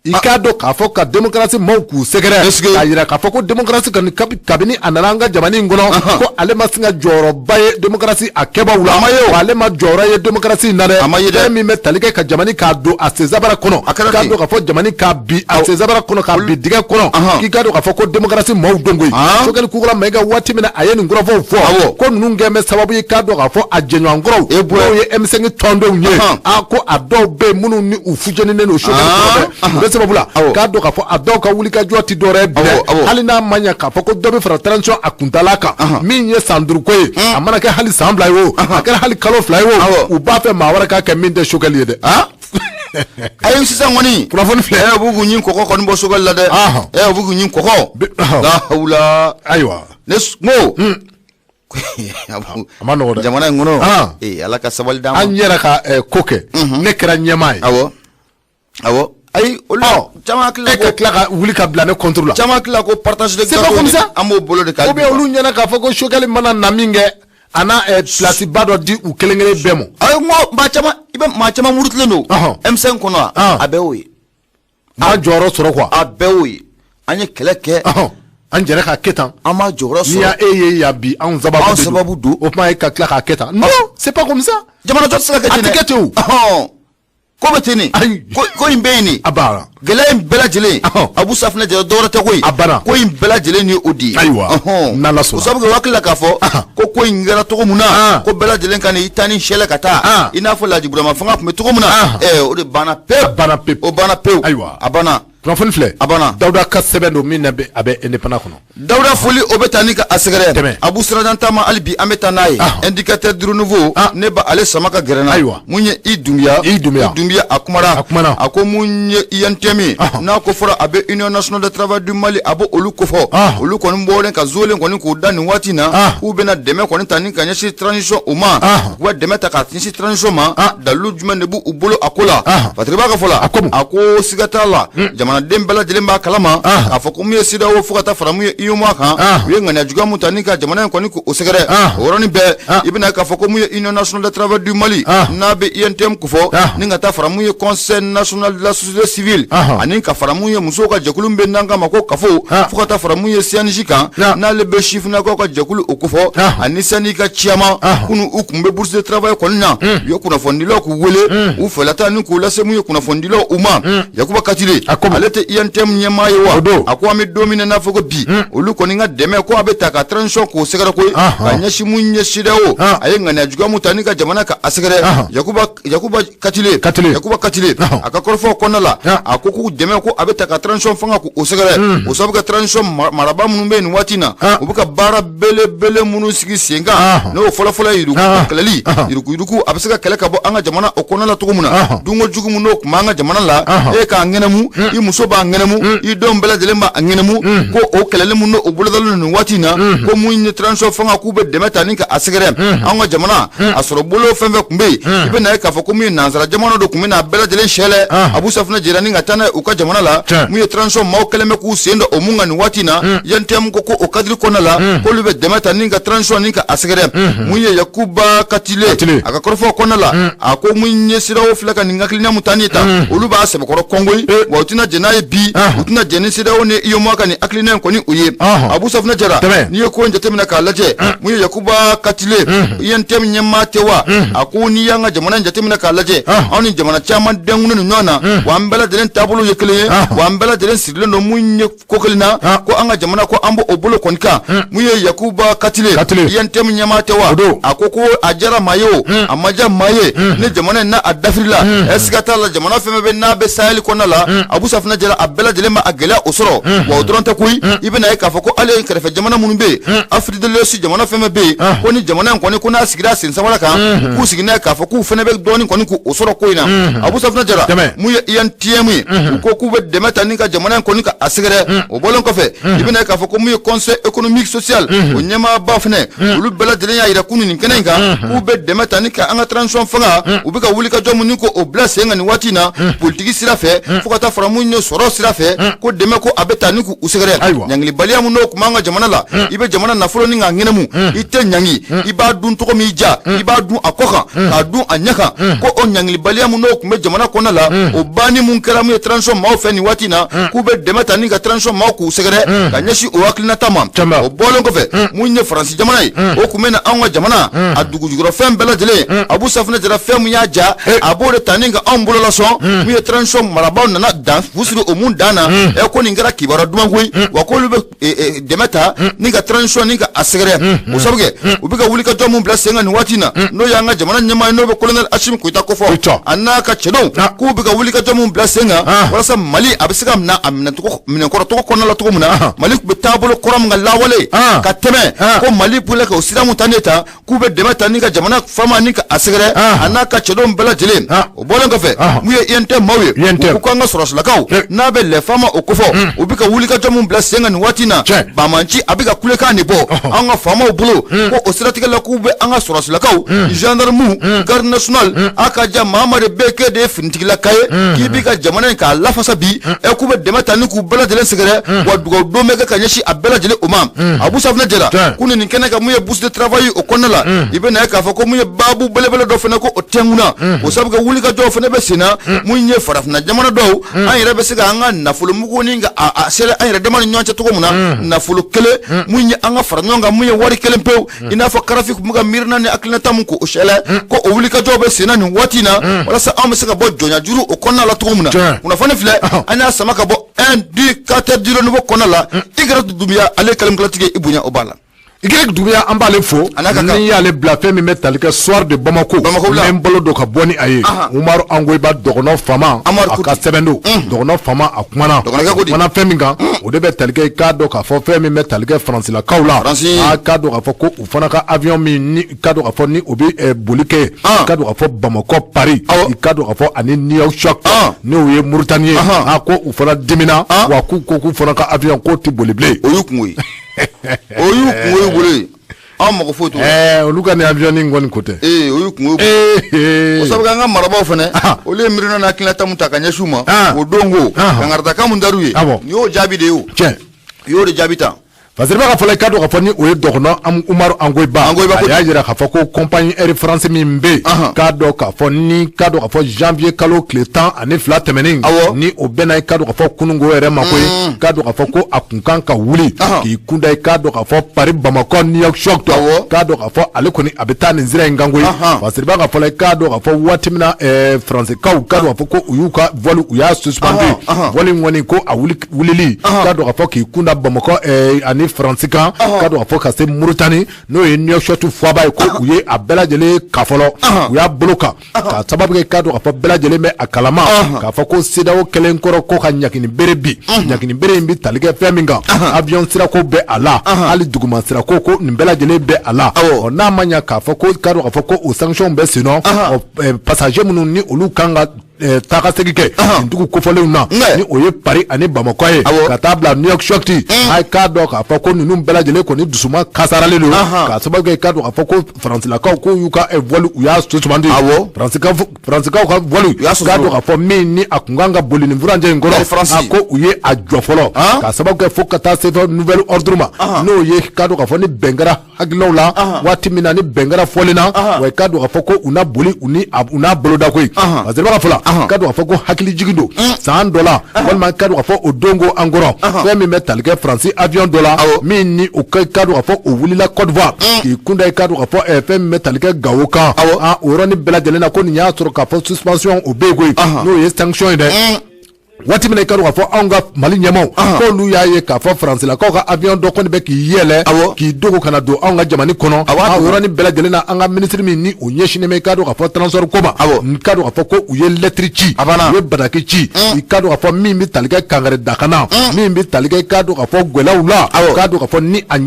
i k'a dɔn k'a fɔ ka démocratie maaw k'u sɛgɛrɛ, Est-ce que- k'a yira k'a fɔ ko démocratie kɔni kabini a nana an ka jamana in kɔnɔ, ko ale ma sin ka jɔyɔrɔba ye démocratie a kɛbaw la, A ma ye o. wa ale ma jɔyɔrɔ ye démocratie in na dɛ. A ma ye dɛ. Fɛn min bɛ tali kɛ ka jamana k'a don a sensabara kɔnɔ, A kɛra k'a ten. dɔn k'a fɔ jamana k'a bi a sensabara kɔnɔ, k'a bi dingɛ kɔnɔ, k'i k'a dɔn k'a fɔ ko démocratie maaw don koyi. Choguel Kokalla Maïga, waati min na a ye nin kɔrɔfɔw fɔ, ko ninnu kɛ bɛ sababu ye, k'a dɔn k'a fɔ a jɛɲɔgɔnkɔrɔw E bɔ. n'o ye M5 tɔndenw ye, a ko a dɔw bɛ yen minnu ni u fujeninen don Choguel kɔrɔfɛ. O de sababu la, k'a dɔn k'a fɔ a dɔw ka wulikajɔ tɛ dɔwɛrɛ ye bi dɛ, hali n'a ma ɲɛ k'a fɔ ko dɔ bɛ fara transition a kuntala kan, min ye san 5 ko ye, a mana kɛ hali san 2 ye o, a kɛra hali kalo 2 ye o, u b'a fɛ maa wɛrɛ k'a kɛ min tɛ Choguel ye dɛ. Ayi, sisan kɔni, Kunnafoni filɛ. U b'u k'u ɲin kɔgɔ kɔni bɔ Choguel la dɛ. U b'u k'u ɲin kɔgɔ. Ɔhɔn. La hawula. Ayiwa. Ne n ko A ma nɔgɔ dɛ. Jamana in kɔnɔ, ee, Ala ka sabali d'an ma. An yɛrɛ ka ko kɛ, ne kɛra ɲɛmaa ye. Awɔ, awɔ, ayi, olu caman hakili la E ka tila ka wuli ka bila ne contre la. Caman hakili la ko partage de C'est pas gâteau comme de- ça. An b'o bolo de kan. Ou bien olu ɲɛna k'a fɔ ko Choguel mana na min kɛ, a n'a place ba dɔ di u kelen kelen bɛɛ ma. Ayi, n ko maa caman, i bɛ maa caman murutilen don M5 kɔnɔ wa, a bɛɛ y'o ye. Ma jɔyɔrɔ sɔrɔ quoi. A bɛɛ y'o ye. An ye kɛlɛ kɛ. An jɛra k'a kɛ tan. An m'a jɔyɔrɔ N'i sɔrɔ. y'a e ye yan bi, anw sababu Anw de don. sababu don. O tuma e ka tila k'a kɛ tan, non, c'est pas comme ça. Jamana jɔ tɛ se ka kɛ A ten tɛ dɛ. kɛ ten o. Ɔhɔn. Ko bɛ ten de. Ayi. Ko in bɛ yen de. A banna. Gɛlɛya in bɛɛ lajɛlen, Abu Safinɛ Jara, dɔwɛrɛ tɛ koyi. A banna. Ko in bɛɛ lajɛlen ni o de ye. Ayiwa. N'Ala sɔnna. O sababu kɛ, o hakili la k'a fɔ ko ko in kɛra cogo min na, ko bɛɛ lajɛlen ka n'i ta ni sɛlɛ ka taa i n'a fɔ Laji Burama fanga tun bɛ cogo min na, o de banna pewu. A banna pewu. O banna pewu. Ayiwa. A banna. Kunnafoni filɛ. A banna. Dawuda ka sɛbɛn don min na bɛ a bɛ Indépendant kɔnɔ. Dawuda foli, o bɛ taa ni ka a sɛgɛrɛ. Tɛmɛ. Abu sirajan taama, hali bi an bɛ taa n'a ye. Indicateur du renouveau, ne ba ale sama ka gɛrɛ na. Mun ye i Dunbiya? I Dunbiya. I Dunbiya, a kumara. A kumana. A ko mun ye UNTM ye, n'a ko fɔra a bɛ Union nationale de travail du Mali, a b'o olu kofɔ. Olu kɔni bɔlen ka zolen kɔni k'o da nin waati in na, k'u bɛna dɛmɛ kɔni ta ni ka ɲɛsin transition o ma. U ka dɛmɛ ta ka ɲɛsin transition ma, dalilu jumɛn de b'u bolo a ko la? Patiri b'a ka fɔ la, A ko mun? a ko siga t'a la, jamanaden bɛɛ lajɛlen b'a kalama k'a fɔ ko mun ye CEDEAO fo ka taa fara mun ye UEMOA kan, u ye ŋaniya juguya mun ta ni ka jamana in kɔni k'o sɛgɛrɛ. O yɔrɔnin bɛɛ, i bɛna k'a fɔ ko mun ye Union nationale de travail du Mali, n'a bɛ UNTM kofɔ, ni ka taa fara mun ye Conseil national de la société civile, ani ka fara mun ye musow ka jɛkulu min bɛ n'an k'a ma ko CAFO, fo ka taa fara mun ye CNJ kan, n'ale bɛ sifinnakaw ka jɛkulu o kofɔ, ani syndicat caman. Kunun u tun bɛ bourse de travail kɔni na, u ye kunnafonidilaw k'u wele, u fɛlata ni k'u lase mun ye kunnafonidilaw u ma. Yakuba Katile, A ko mun? ale tɛ UNTM ɲɛmaa ye wa? O don. A ko an bɛ don min na n'a fɔ ko bi, olu kɔni ka dɛmɛ ko a bɛ ta ka transition k'o sɛgɛrɛ koyi, ka ɲɛsin mun ye CEDEAO, a ye ŋaniya juguya mun ta ni ka jamana ka a sɛgɛrɛ. Yakuba Katile, Katile. Yakuba Katile, a ka kɔrɔfɔw kɔnɔna la, a ko k'u dɛmɛ ko a bɛ ta ka transition fanga k'o sɛgɛrɛ. O sababu kɛ, transition marabaa minnu bɛ yen nin waati in na, u bɛ ka baara belebele minnu sigi sen kan, n'o fɔlɔfɔlɔ ye yurugu kɛlɛli, yuruguyurugu a bɛ se ka kɛlɛ ka bɔ an ka jamana o kɔnɔna la cogo min na. Dunko jugu min n'o tun b'an ka jamana la, e k'a ŋɛnɛmu, i muso b'a ŋɛnɛmu, i denw bɛɛ lajɛlen b'a ŋɛnɛmu, ko o kɛlɛli min n'o o bolodalen don nin waati in na, ko mun ye transition fanga k'u bɛ dɛmɛ ta ni ka a sɛgɛrɛ. An ka jamana a sɔrɔ bolo fɛn fɛn tun bɛ yen, i bɛ na ye k'a fɔ ko mun ye nansara jamana dɔ tun bɛ n'a bɛɛ lajɛlen sɛlɛ, Abu Safunɛ jira, ni ka taa n'a ye u ka jamana la. Mun ye transition maaw kɛlen bɛ k'u sen da o mun kan nin waati in na, UNTM ko o cadre kɔnɔna la, k'olu bɛ dɛmɛ ta ni ka transition ni ka a sɛgɛrɛ. Mun ye Yakuba Katile, Katile. a ka kɔrɔfɔw kɔnɔna la, a ko mun ye CEDEAO filɛ ka nin hakilina mun ta ni ta, olu b'a sɛbɛkɔrɔ kɔngoyi, wa u tɛna jɛn n'a ye bi, u tɛna jɛn ni CEDEAO ni UEMOA ka nin hakilina in kɔni u ye. Abu Safunɛ Jara, Tɛmɛ. n'i ye ko in jateminɛ k'a lajɛ, mun ye Yakuba Katile, UNTM ɲɛmaa tɛ wa? A ko n'i y'an ka jamana in jateminɛ k'a lajɛ, anw ni jamana caman dɛnkunnen don ɲɔgɔn na, wa an bɛɛ lajɛlen taabolo ye kelen ye, wa an bɛɛ lajɛlen sirilen don mun ye ko kelen na, ko an ka jamana ko an b'o bolo kɔni kan. Mun ye Yakuba Katile, Katile. UNTM ɲɛmaa tɛ wa? O don. A ko ko a diyara maa ye o, a ma diya maa ye, ni jamana in n'a a dafirila, ɛ siga t'a la, jamana fɛn fɛn bɛ n'a bɛ Sahel kɔnɔna la, Abu Safunɛ Jara, a bɛɛ lajɛlen ma a gɛlɛya o sɔrɔ. Wa o dɔrɔn tɛ koyi, i bɛna ye k'a fɔ ko hali kɛrɛfɛ jamana minnu bɛ yen, Afrique de l'Ouest jamana fɛn fɛn bɛ yen, ko ni jamana in kɔni ko n'a sigira sen sabara kan, k'u sigi n'a ye k'a fɔ k'u fɛnɛ bɛ dɔɔnin kɔni k'o sɔrɔ ko in na. Abu Safunɛ Jara, Tɛmɛ. mun ye UNTM ye, u ko k'u bɛ dɛmɛ ta ni ka jamana in kɔni ka a sɛgɛrɛ. O bɔlen kɔfɛ, i bɛna ye k'a fɔ ko mun ye Conseil économique social, o ɲɛmaaba fɛnɛ, olu bɛɛ lajɛlen y'a yira kunun nin kɛnɛ in kan k'u bɛ dɛmɛ ta ni ka an ka transition fanga, u bɛ ka wuli ka jɔ mun ni ko o bila sen kan nin waati in na, politiki sira fɛ fo ka taa fara mun ye sɔrɔ sira fɛ, ko dɛmɛ ko a bɛ ta ni k'u sɛgɛrɛ. Ayiwa. Ɲangilibaliya mun n'o tun b'an ka jamana la, i bɛ jamana nafolo ni k'a ŋɛnɛmu, i tɛ ɲangi, i b'a dun cogo min y'i diya, i b'a dun a kɔ kan k'a dun a ɲɛ kan, ko o ɲangilibaliya mun n'o tun bɛ jamana kɔnɔna la, o banni mun kɛra mun ye transition maaw fɛ nin waati in na, k'u bɛ dɛmɛ ta ni ka transition maaw k'u sɛgɛrɛ ka ɲɛsin o hakilinata ma. Tɛmɛ. O bɔlen kɔfɛ, mun ye Faransi jamana ye, o tun bɛ na anw ka jamana a dugujukɔrɔfɛn bɛɛ lajɛlen, Abu Safunɛ Jara, fɛn mun y'a ja, a b'o de ta ni ka anw bolo lasɔn. Mun ye transition marabaaw nana dan fu siri o mun dan na, ɛ ko nin kɛra kibaruya duman koyi, wa k'olu bɛ dɛmɛ ta ni ka transition ni ka a sɛgɛrɛ. O sababu kɛ, u bɛ ka wuli ka jɔ mun bila sen kan nin waati in na, n'o y'an ka jamana ɲɛmaa ye, n'o bɛ colonel Assimi Goïta kofɔ, Goïta. a n'a ka cɛdenw, k'u bɛ ka wuli ka jɔ mun bila sen kan walasa Mali a bɛ se ka minɛ a minɛcogo minɛnkɔrɔ cogo kɔnɔna la cogo min na, Mali tun bɛ taabolo kɔrɔ min kan lawale ka tɛmɛ, ko Mali bolo ka o sira mun ta ne ta, k'u bɛ dɛmɛ ta ni ka jamana faama ni ka a sɛgɛrɛ, a n'a ka cɛdenw bɛɛ lajɛlen. O bɔlen kɔfɛ, mun ye UNTM maaw ye, UNTM. u ko k'an ka sɔrɔsilakaw Eh. n'a bɛ lɛ faama o kofɔ, u bɛ ka wuli ka jɔ mun bila sen kan nin waati in na, banbanci a bɛ ka kulekan de bɔ an ka faamaw bolo, ko o siratigɛ la k'u bɛ an ka sɔrɔsilakaw, gendarme, garde nationale, a ka ja maa ma de bɛ kɛ de ye finitigilaka ye, k'i b'i ka jamana in k'a lafasa bi, ɛ k'u bɛ dɛmɛ ta ni k'u bɛɛ lajɛlen sɛgɛrɛ, wa dugawu don bɛ kɛ ka ɲɛsin a bɛɛ lajɛlen o ma. Abu Safunɛ Jara, kunun nin kɛnɛ kan, mun ye bourse de travail o kɔnɔna la, i bɛ na ye k'a fɔ ko mun ye baabu belebele dɔ fana ko o tɛnkunna. O sababu kɛ, wulikajɔw fana bɛ sen na, mun ye farafinna jamana dɔw, an yɛrɛ bɛ bɛ se ka an ka nafolo mugu ni ka a sere an yɛrɛ dama ni ɲɔgɔn cɛ cogo min na, nafolo kelen mun ye an ka fara ɲɔgɔn kan, mun ye wari kelen pewu, i n'a fɔ Kadafi tun bɛ ka miirina ni hakilinata mun k'o sɛlɛ, ko o wulikajɔ bɛ senna nin waati in na, walasa anw bɛ se ka bɔ jɔnya juru o kɔnɔna la cogo min na. Kunnafoni filɛ, an y'a sama ka bɔ Indicateur du Renouveau kɔnɔna la. Y Doumbia, ale kalimkulatigi, i bonya o b'a la. Y Doumbia, an b'ale fo. A n'a ka kan. N'i y'ale bila fɛn min bɛ tali kɛ Soir de Bamako, Bamako la. n bɛ n bolo don ka bɔ ni a ye. Umaru Angoyiba, dɔgɔnɔ fama, Amadu a ka Kuti. sɛbɛn don. Dɔgɔnɔ fama, a kumana. Dɔgɔnɔkɛ ko di? A kumana fɛn min kan, o de bɛ tali kɛ, i k'a dɔn k'a fɔ fɛn min bɛ tali kɛ Faransilakaw la. Faransi. A k'a dɔn k'a fɔ ko u fana ka avion min ni i k'a dɔn k'a fɔ ni o bɛ boli kɛ, i k'a dɔn k'a fɔ Bamakɔ Paris, i k'a dɔn k'a fɔ ani Nouakchott, n'o ye Mauritanie ye, a ko u fana dimina, wa k'u ko k'u fana ka avion k'o tɛ boli bilen. O y'u kungo ye, o y'u kungo y'u bolo ye, anw mago foyi t'o la. Olu ka nin avion nin kɔni ko tɛ. Ee, o y'u kungo ye. O sabu an ka marabaaw fana, olu ye miirina n'a hakilinata mun ta ka ɲɛsin u ma o don, ko kankaritakan mun dar'u ye, nin y'o jaabi de ye. O i y'o de jaabi ta. Fasiriba ka fɔlɔ, i ka dɔn k'a fɔ ni o ye dɔgɔnɔ Umaru Angoyiba. Angoyiba ko A y'a jira k'a fɔ ko compagnie Air France min bɛ yen, k'a dɔn k'a fɔ ni k'a dɔn k'a fɔ janvier kalo tile 12 tɛmɛnen, ni o bɛnna, i k'a dɔn k'a fɔ kununko yɛrɛ ma koyi, k'a dɔn k'a fɔ ko a kun kan ka wuli k'i kunda, i k'a dɔn k'a fɔ Paris, Bamakɔ, Nouakchott, k'a dɔn k'a fɔ ale kɔni a bɛ taa nin sira in kan koyi. Fasiriba ka fɔlɔ, i k'a dɔn k'a fɔ waati min na Faransikaw, k'a dɔn k'a fɔ ko u y'u ka vol, u y'a suspendu, vol in kɔni ko a wuli wulili, k'a dɔn k'a fɔ k'i kunda Bamakɔ ani Faransi kan, k'a dɔn k'a fɔ ka se Mauritanie, n'o ye Nouakchott faaba ye, ko u ye a bɛɛ lajɛlen ka fɔlɔ, u y'a bolo kan k'a sababu kɛ, k'a dɔn k'a fɔ bɛɛ lajɛlen bɛ a kalama k'a fɔ ko CEDEAO kɛlen kɔrɔ ko ka ɲagini bere bi, ɲagini bere in bɛ tali kɛ fɛn min kan, avion sirako bɛ a la, hali duguma sirako, ko nin bɛɛ lajɛlen bɛ a la. Ɔ, n'a ma ɲa k'a fɔ ko k'a dɔn k'a fɔ ko o sanction bɛ sen nɔ, ɔ, passager minnu ni olu kan ka taa ka segin kɛ nin dugu kofɔlenw na, ni o ye Paris ani Bamakɔ ye, ka taa bila Nouakchott, a k'a dɔn k'a fɔ ko ninnu bɛɛ lajɛlen kɔni dusuma kasaralen don, k'a sababu kɛ, k'a dɔn k'a fɔ ko Faransilakaw k'u y'u ka vol, u y'a suspendu. Faransikaw ka vol, k'a dɔn k'a fɔ min ni a kun kan ka boli nin furancɛ in kɔrɔ, a ko u ye a jɔ fɔlɔ, k'a sababu kɛ fo ka taa se fɔ nouvel ordre ma, n'o ye k'a dɔn k'a fɔ ni bɛn kɛra hakililaw la waati min na, ni bɛn kɛra fɔlen na, wa i k'a dɔn k'a fɔ ko u na boli, u ni u n'a boloda koyi. Parce que b'a fɔ la, k'a dɔn k'a fɔ ko hakili jigin don san dɔ la, walima k'a dɔn k'a fɔ o don ko an kɔrɔ fɛn min bɛ tali kɛ Faransi avion dɔ la, min ni o k'a dɔn k'a fɔ o wulila Côte d'Ivoire k'i kunda, i k'a dɔn k'a fɔ fɛn min bɛ tali kɛ Gawo kan, o yɔrɔnin bɛɛ lajɛlen na, ko nin y'a sɔrɔ k'a fɔ suspension o bɛ yen koyi, n'o ye sanction ye dɛ. Waati min na i ka dɔn k'a fɔ anw ka Mali ɲɛmaw k'olu y'a ye k'a fɔ Faransilakaw ka avion dɔ kɔni bɛ k'i yɛlɛ k'i dogo ka na don anw ka jamana kɔnɔ, o yɔrɔnin bɛɛ lajɛlen na, an ka minisiri min ni o ɲɛsinnen bɛ, i k'a dɔn k'a fɔ transport ko ma, i k'a dɔn k'a fɔ ko u ye lettre ci, u ye bataki ci, i k'a dɔn k'a fɔ min bɛ tali kɛ kangari dakana, min bɛ tali kɛ, i k'a dɔn k'a fɔ gɛlɛyaw la, k'a dɔn k'a fɔ ni a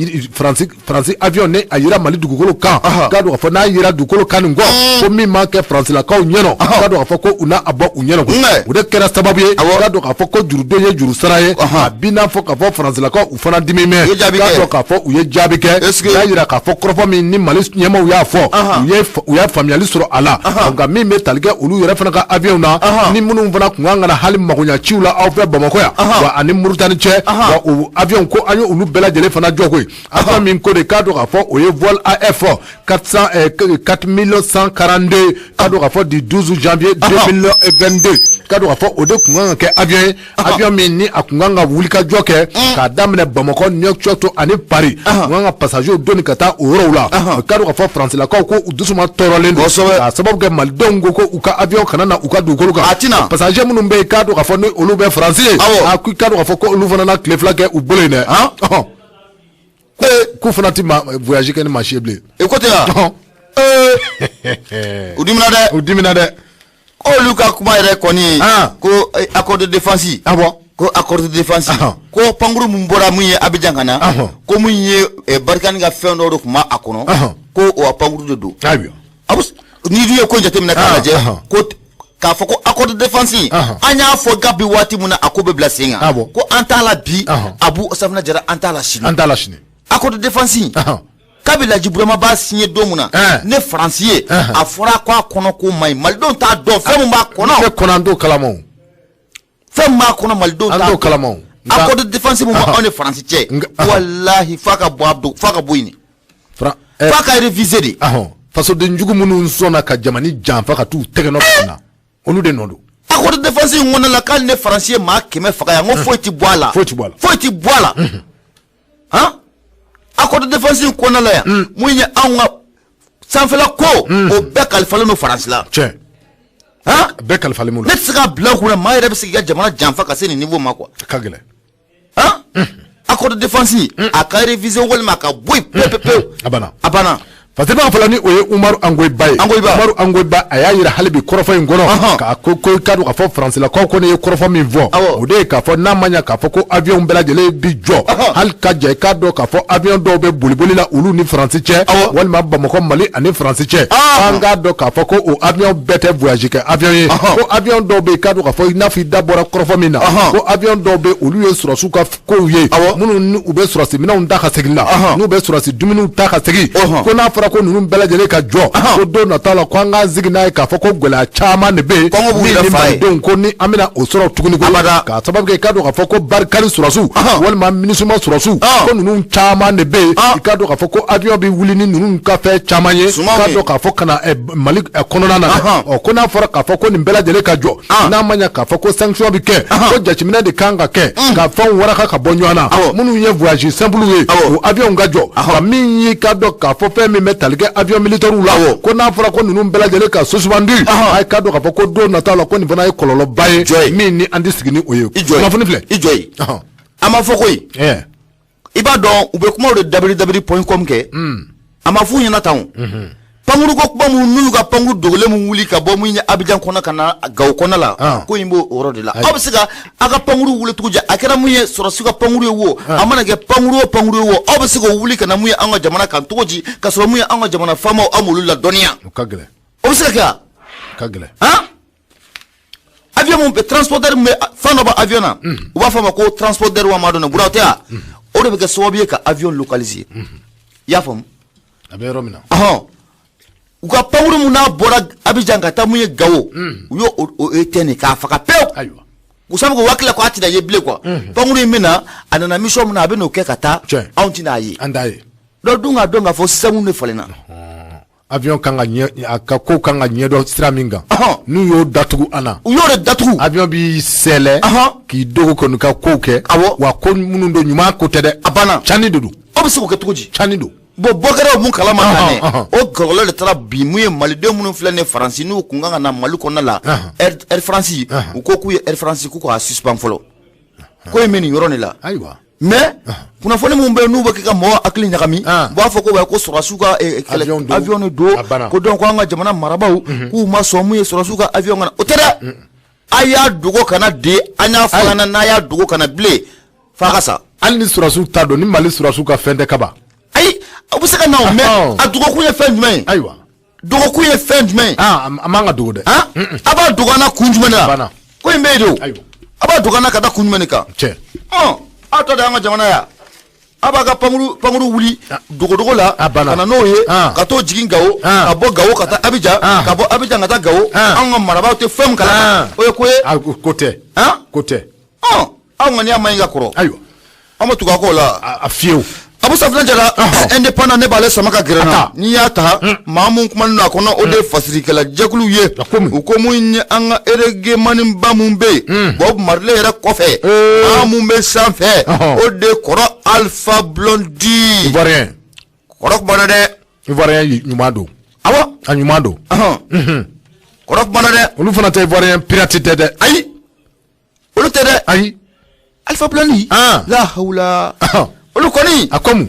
Faransi avion ni a yera Mali dugukolo kan, k'a dɔn k'a fɔ n'a yera dugukolo kan nin kɔ, ko min m'a kɛ Faransilakaw ɲɛnɔ, k'a dɔn k'a fɔ ko u n'a a bɔ u ɲɛnɔ koyi. O de kɛra sababu ye, k'a dɔn k'a fɔ ko juruden ye juru sara ye, a bi n'a fɔ k'a fɔ Faransilakaw u fana dimi mɛn, k'a dɔn k'a fɔ u ye jaabi kɛ, u y'a jira k'a fɔ kɔrɔfɔ min ni Mali ɲɛmaaw y'a fɔ, u ye faamuyali sɔrɔ a la. Nka min bɛ tali kɛ olu yɛrɛ fana ka avion na, ni minnu fana kun kan ka na hali magoɲa ciw la aw fɛ Bamakɔ yan, wa ani Mauritanie cɛ, wa o avion ko an ye olu bɛɛ lajɛlen fana jɔ koyi. Avion min ko de, k'a dɔn k'a fɔ o ye vol AF 400 4142, k'a dɔn k'a fɔ du 12 janvier 2022, k'a dɔn k'a fɔ o de kun kan ka kɛ avion ye, avion min ni a kun kan ka wulikajɔ kɛ k'a daminɛ Bamakɔ, Nouakchott ani Paris, kun kan ka passagers doni ka taa o yɔrɔw la. K'a dɔn k'a fɔ Faransilakaw ko u dusuma tɔɔrɔlen don, k'a sababu kɛ Malidenw ko ko u ka avion kana na u ka dugukolo kan. Passager minnu bɛ yen, k'a dɔn k'a fɔ ni olu bɛ Faransi ye, a k'a dɔn k'a fɔ ko olu fana na tile 2 kɛ u bolo yen dɛ, k'u fana tɛ voyage kɛ ni maa si ye bilen. E ko ten wa? U dimina dɛ. U dimina dɛ. K'olu ka kuma yɛrɛ kɔni ye ko accord de défense. Ko accord de défense. Ko pankuru mun bɔra mun ye Abidjan ka na. Ko mun ye Barkhane ka fɛn dɔw de tun b'a kɔnɔ. Ko o pankuru de don. Ayiwa. N'i dun ye ko jateminɛ k'a lajɛ, ko k'a fɔ ko accord de défense, an y'a fɔ Gabi waati min na a ko bɛ bila sen kan, ko an t'a la bi, Abu Safinɛ Jara, an t'a la sini. An t'a la sini. Accord de défense, kabi Laji Burama b'a signé don min na, ne Faransi ye, a fɔra ko a kɔnɔ ko man ɲi, Malidenw t'a dɔn fɛn min b'a kɔnɔ. Ne kɔnɔ, an t'o kalama o. Fɛn min b'a kɔnɔ, Malidenw t'a dɔn. An t'o kalama o. Accord de défense min b'anw ni Faransi cɛ, walahi f'a ka bɔ, f'a ka bɔ yen. F'a ka réviser de. Fasoden jugu minnu sɔnna ka jamana janfa ka t'u tɛgɛ nɔ na, olu de nɔ don. Accord de défense in kɔnɔna la, k'ale ni Faransi ye maa 100 faga yan, ko foyi ti bɔ a la. Foyi ti bɔ a la. Foyi ti bɔ a la. Han, accord de défense in kɔnɔna la yan, mun ye anw ka sanfɛla ko, o bɛɛ kalifalen don Faransi la. Tiɲɛ. Han, bɛɛ kalifalen b'u ne la. tɛ se k'a bila n kunna maa yɛrɛ bɛ se k'i ka jamana janfa ka se nin niveau ma quoi. A ka gɛlɛn. Han, accord de défense, a ka réviser walima a ka bɔ yen pewu pewu pewu. A banna. A banna. Fasiriba fɔlɔ ni o ye Umaru Angoyiba ye. Angoyiba. Umaru Angoyiba, a y'a yira hali bi kɔrɔfɔ in kɔnɔ k'a ko i k'a dɔn k'a fɔ Faransilakaw kɔni ye kɔrɔfɔ min fɔ, o de ye k'a fɔ n'a ma ɲɛ k'a fɔ ko avion bɛɛ lajɛlen bi jɔ, hali ka jɛ i k'a dɔn k'a fɔ avion dɔw bɛ boliboli la olu ni Faransi cɛ, walima Bamakɔ, Mali ani Faransi cɛ, an k'a dɔn k'a fɔ ko o avion bɛɛ tɛ voyage kɛ avion ye, ko avion dɔw bɛ yen, i k'a dɔn k'a fɔ i n'a fɔ i da bɔra kɔrɔfɔ min na, ko avion dɔw bɛ yen, olu ye sɔrɔsiw ka kow ye, minnu ni u bɛ sɔrɔsi minɛnw ta ka segin la, n'u bɛ sɔrɔsi dumuniw ta ka segin, ko n'a fɔra ko ninnu bɛɛ lajɛlen ka jɔ, ko don nata la ko an k'an sigi n'a ye k'a fɔ ko gɛlɛya caman de bɛ yen Kɔngɔ b'u min yɛrɛ ni fa ye. Malidenw ko ni an bɛna o sɔrɔ tuguni ko k'a sababu kɛ i k'a dɔn k'a fɔ ko Barkhane sɔrɔsiw walima MINUSMA sɔrɔsiw, ko ninnu caman de bɛ yen, i k'a dɔn k'a fɔ ko avion bɛ wuli ni ninnu ka fɛn caman ye, Sumanw k'a ye. dɔn k'a fɔ ka na Mali kɔnɔna na dɛ. Ɔ, ko n'a fɔra k'a fɔ ko nin bɛɛ lajɛlen ka jɔ, n'a ma ɲɛ k'a fɔ ko sanction bɛ kɛ, ko jateminɛ de kan ka kɛ ka fɛnw waraka ka bɔ ɲɔgɔn na, minnu ye voyage simple ye, o avion ka jɔ, ka min ye k'a dɔn k'a fɔ fɛn min bɛ tali kɛ avion militaire la, ko n'a fɔra ko ninnu bɛɛ lajɛlen ka suspendu, a ye k'a dɔn k'a fɔ ko don nataw la ko nin fana ye kɔlɔlɔba Jɔ ye ye. min ni an tɛ sigi ni o ye. I jɔ ye. Kunnafoni filɛ. I jɔ ye. A ma fɔ koyi. I b'a dɔn, u bɛ kumaw de www.com kɛ, a ma f'u ɲɛna tan o. Pankuru ko kuma mun, n'u y'u ka pankuru dogolen mun wuli ka bɔ mun ye Abidjan kɔnɔ ka na Gawo kɔnɔ la, ko in b'o yɔrɔ de la. Aw bɛ se ka aw ka pankuru wuli cogo di? A kɛra mun ye sɔrɔsiw ka pankuru ye wo, a mana kɛ pankuru o pankuru ye wo, aw bɛ se k'o wuli ka na mun ye an ka jamana kan cogo di, ka sɔrɔ mun ye an ka jamana faamaw, aw m'olu ladɔnniya? O ka gɛlɛn. O bɛ se ka kɛ wa? O ka gɛlɛn. Han, avion mun bɛ, transporteur mun bɛ, fɛn dɔ bɛ avion na, u b'a fɔ a ma ko transporteur wa, maa dɔn ne bura o tɛ wa, o de bɛ kɛ sababu ye ka avion localiser, i y'a faamu? A bɛ yɔrɔ min na. Ɔhɔn, u ka pankuru mun n'a bɔra Abidjan ka taa mun ye Gawo, u y'o o éteint de k'a faga pewu. U sabu ko hakili la ko a tɛna ye bilen quoi. Pankuru in bɛ na, a nana mission min na, a bɛ n'o kɛ ka taa, anw tɛna a ye. An t'a ye. Donc dun k'a dɔn k'a fɔ système de falenna. Avion kan ka ɲɛ, a ka ko kan ka ɲɛdɔn sira min kan, n'u y'o datugu an na. U y'o de datugu. Avion b'i sɛlɛ k'i dogo kɔni ka kow kɛ. Wa ko minnu don, ɲuman ko tɛ dɛ. A banna. Cani de don. Aw bɛ se k'o kɛ cogo di? Cani don. Bon, bɔ kɛra mun kalama kan dɛ, o kɔlɔlɔ de taara bi mun ye maliden minnu filɛ nin ye Faransi, n'u kun kan ka na Mali kɔnɔna la, Air France, u ko k'u ye Air France k'u k'a suspend fɔlɔ. Ko in bɛ nin yɔrɔ de la. Mais kunnafoni minnu bɛ yen, n'u bɛ kɛ ka mɔgɔw hakili ɲagami, u b'a fɔ ko wa ko sɔrɔsiw ka kɛlɛ Avion don. avion de don. A banna. Ko donc ko an ka jamana marabaaw k'u ma sɔn mun ye sɔrɔsiw ka avion ka na, o tɛ dɛ. A y'a dogo kana de, an y'a fɔ an na, n'a y'a dogo kana bilen, f'a ka sa. Hali ni sɔrɔsiw ta don, ni Mali sɔrɔsiw ka fɛn tɛ kaban. Ayi, a bɛ se ka na o, mais a dogokun ye fɛn jumɛn ye? Dogokun ye fɛn jumɛn ye? A man ka dogo dɛ. A b'a dogo an na kun jumɛn de la? Banna. Ko in bɛ yen de o. A b'a dogo an na ka da kun jumɛn de kan? Cɛ. Ɔn, aw ta de y'an ka jamana ya. A b'a ka pankuru wuli dogodogo la ka na n'o ye, ka t'o jigin Gawo, ka bɔ Gawo ka taa Abidjan, ka bɔ Abidjan ka taa Gawo. Anw ka marabaaw tɛ fɛn min kalama, o ye ko ye. Ko tɛ. Ko tɛ. Ɔn, aw ŋaniya man ɲi ka kɔrɔ. An bɛ tugu a kɔ la. A fiyewu. Abu Safinɛ Jara, indépendant, ne b'ale sama ka gɛrɛ na. N'i y'a ta, maa mun kumanen don a kɔnɔ, o de ye fasirikɛla jɛkuluw ye. U ko mun ye an ka eregemaniba mun bɛ yen, Bob Marley yɛrɛ kɔfɛ, maa mun bɛ sanfɛ, o de ye kɔrɔ Alpha Blondy. Ivoirien. Kɔrɔ kumana dɛ. Ivoirien ɲuman don. Awɔ. A ɲuman don. Kɔrɔ kumana dɛ. Olu fana tɛ Ivoirien pirate tɛ dɛ. Ayi, olu tɛ dɛ. Ayi. Alpha Blondy. La hawula. Olu kɔni. A ko mun?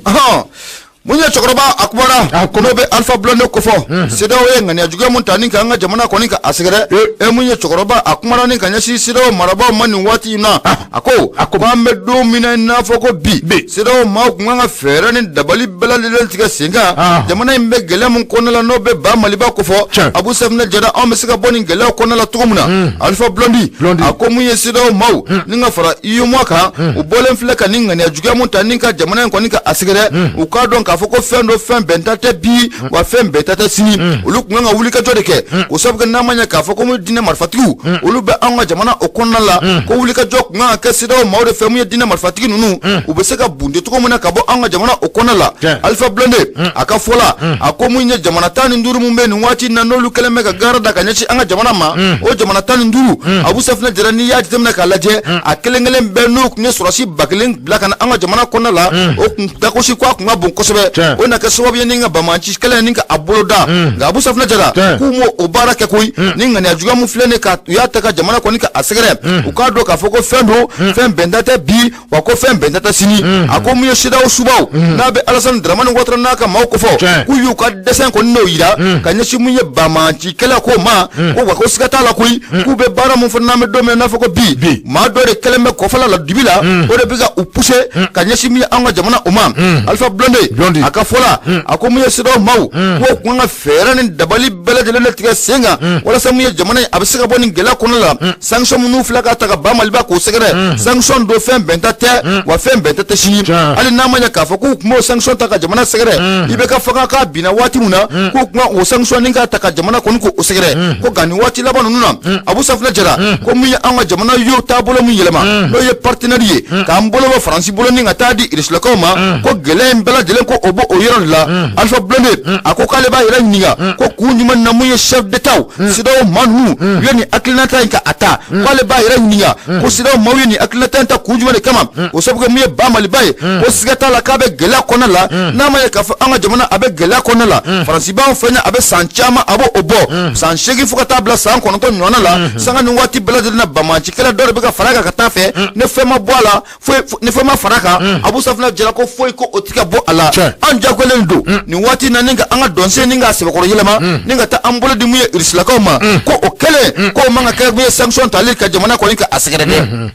Mun ye cɛkɔrɔba a kumana, n'o bɛ Alpha Blondy kofɔ, CEDEAO ye ŋaniya juguya mun ta ni ka an ka jamana kɔni ka a sɛgɛrɛ. E mun ye cɛkɔrɔba a kumana ni ka ɲɛsin CEDEAO marabaaw ma nin waati in na, a ko an bɛ don min na i n'a fɔ ko bi, CEDEAO maaw kun kan ka fɛɛrɛ ni dabali bɛɛ lajɛlen tigɛ sen kan, jamana in bɛ gɛlɛya mun kɔnɔna la, n'o bɛ ba Maliba kofɔ. Abu Safinɛ Jara, anw bɛ se ka bɔ nin gɛlɛyaw kɔnɔna la cogo min na? Alpha Blondy a ko mun ye CEDEAO maaw ni ka fara UEMOA kan, u bɔlen filɛ ka nin ŋaniya juguya mun ta ni ka jamana in kɔni ka a sɛgɛrɛ, u k'a dɔn k'a k'a fɔ ko fɛn dɔ fɛn bɛnta tɛ bi, wa fɛn bɛnta tɛ sini. Olu tun kan ka wulikajɔ de kɛ, o sabu kɛ n'a ma ɲɛ k'a fɔ ko mun diinɛ marifatigiw, olu bɛ anw ka jamana o kɔnɔna la, ko wulikajɔ tun kan ka kɛ CEDEAO maaw de fɛ, mun ye diinɛ marifatigi ninnu, u bɛ se ka bunte cogo min na ka bɔ anw ka jamana o kɔnɔna la. Alpha Blondy a ka fɔ la, a ko mun ye jamana 15 mun bɛ nin waati in na, n'olu kɛlen bɛ ka gaara da ka ɲɛsin an ka jamana ma, o jamana 15, Abu Safinɛ Jara, n'i y'a jateminɛ k'a lajɛ, a kelen kelen bɛɛ n'u tun ye sɔrɔdasi 1000 bila ka na an ka jamana kɔnɔna la, o kun dagosi ko a kun ka bon kosɛbɛ, o na kɛ sababu ye ni ka banbaanci kɛlɛ ni ka a boloda. Nka Abu Safinɛ Jara k'u m'o o baara kɛ koyi. Ni ŋaniya juguya mun filɛ nin ka u y'a ta ka jamana kɔni ka a sɛgɛrɛ, u k'a dɔn k'a fɔ ko fɛn don, fɛn bɛnta tɛ bi, wa ko fɛn bɛnta tɛ sini. A ko mun ye CEDEAO subaw n'a bɛ Alassane Dramane Ouattara n'a ka maaw kofɔ, k'u y'u ka dɛsɛ kɔni n'o yira ka ɲɛsin mun ye banbaanci kɛlɛ ko ma, ko wa ko siga t'a la koyi, k'u bɛ baara mun fana n'an bɛ don min na n'a fɔ ko bi, maa dɔ de kɛlen bɛ kɔfɛla la, dibi la, o de bɛ ka u pousser ka ɲɛsin min ye an ka jamana o ma. Alpha Blondy a ka fɔ la, a ko mun ye CEDEAO maaw, k'o kun ka fɛɛrɛ ni dabali bɛɛ lajɛlen de tigɛ sen kan walasa mun ye jamana in a bɛ se ka bɔ nin gɛlɛya kɔnɔ la. Sanction minnu filɛ ka ta ka ba Maliba k'o sɛgɛrɛ, sanction don, fɛn bɛnta tɛ, wa fɛn bɛnta tɛ sini. Hali n'a ma ɲɛ k'a fɔ k'u tun b'o sanction ta ka jamana sɛgɛrɛ, i bɛ ka fanga k'a binna waati min na, k'u tun ka o sanction ni k'a ta ka jamana kɔni k'o sɛgɛrɛ, ko nka nin waati laban ninnu na, Abu Safinɛ Jara ko mun ye an ka jamana y'o taabolo min yɛlɛma, n'o ye partenaire ye, k'an bolo bɔ Faransi bolo ni ka taa di Irisilakaw ma, ko gɛlɛya in bɛɛ lajɛlen ko o bɔ o yɔrɔ de la. Alpha Blondy a ko k'ale b'a yɛrɛ ɲininka ko kun jumɛn na mun ye chef d'État CEDEAO maa ninnu u ye nin hakilinata in ka a ta, k'ale b'a yɛrɛ ɲininka ko CEDEAO maaw ye nin hakilinata in ta kun jumɛn de kama. O sabu kɛ mun ye ba Maliba ye, ko siga t'a la k'a bɛ gɛlɛya kɔnɔna la. N'a ma ye k'a fɔ an ka jamana a bɛ gɛlɛya kɔnɔna la, Faransi b'anw fɛ a bɛ san caman a b'o bɔ, san 8 fo ka taa bila san 9 ɲɔgɔnna la, sanga ni waati bɛɛ lajɛlen na banbaanci kɛlɛ dɔ de bɛ ka fara a kan ka taa fɛ. Ni fɛn ma bɔ a la foyi, ni fɛn ma fara a kan, Abu Safinɛ Jara ko foyi ko o tɛ ka bɔ a la. An jagoyalen don nin waati na ni ka an ka dɔnsen ni k'a sɛbɛkɔrɔ yɛlɛma ni ka taa an bolo di mun ye Irisilakaw ma, ko o kɛlen k'o man ka kɛ mun ye sanction tali ka jamana kɔni ka a sɛgɛrɛ dɛ.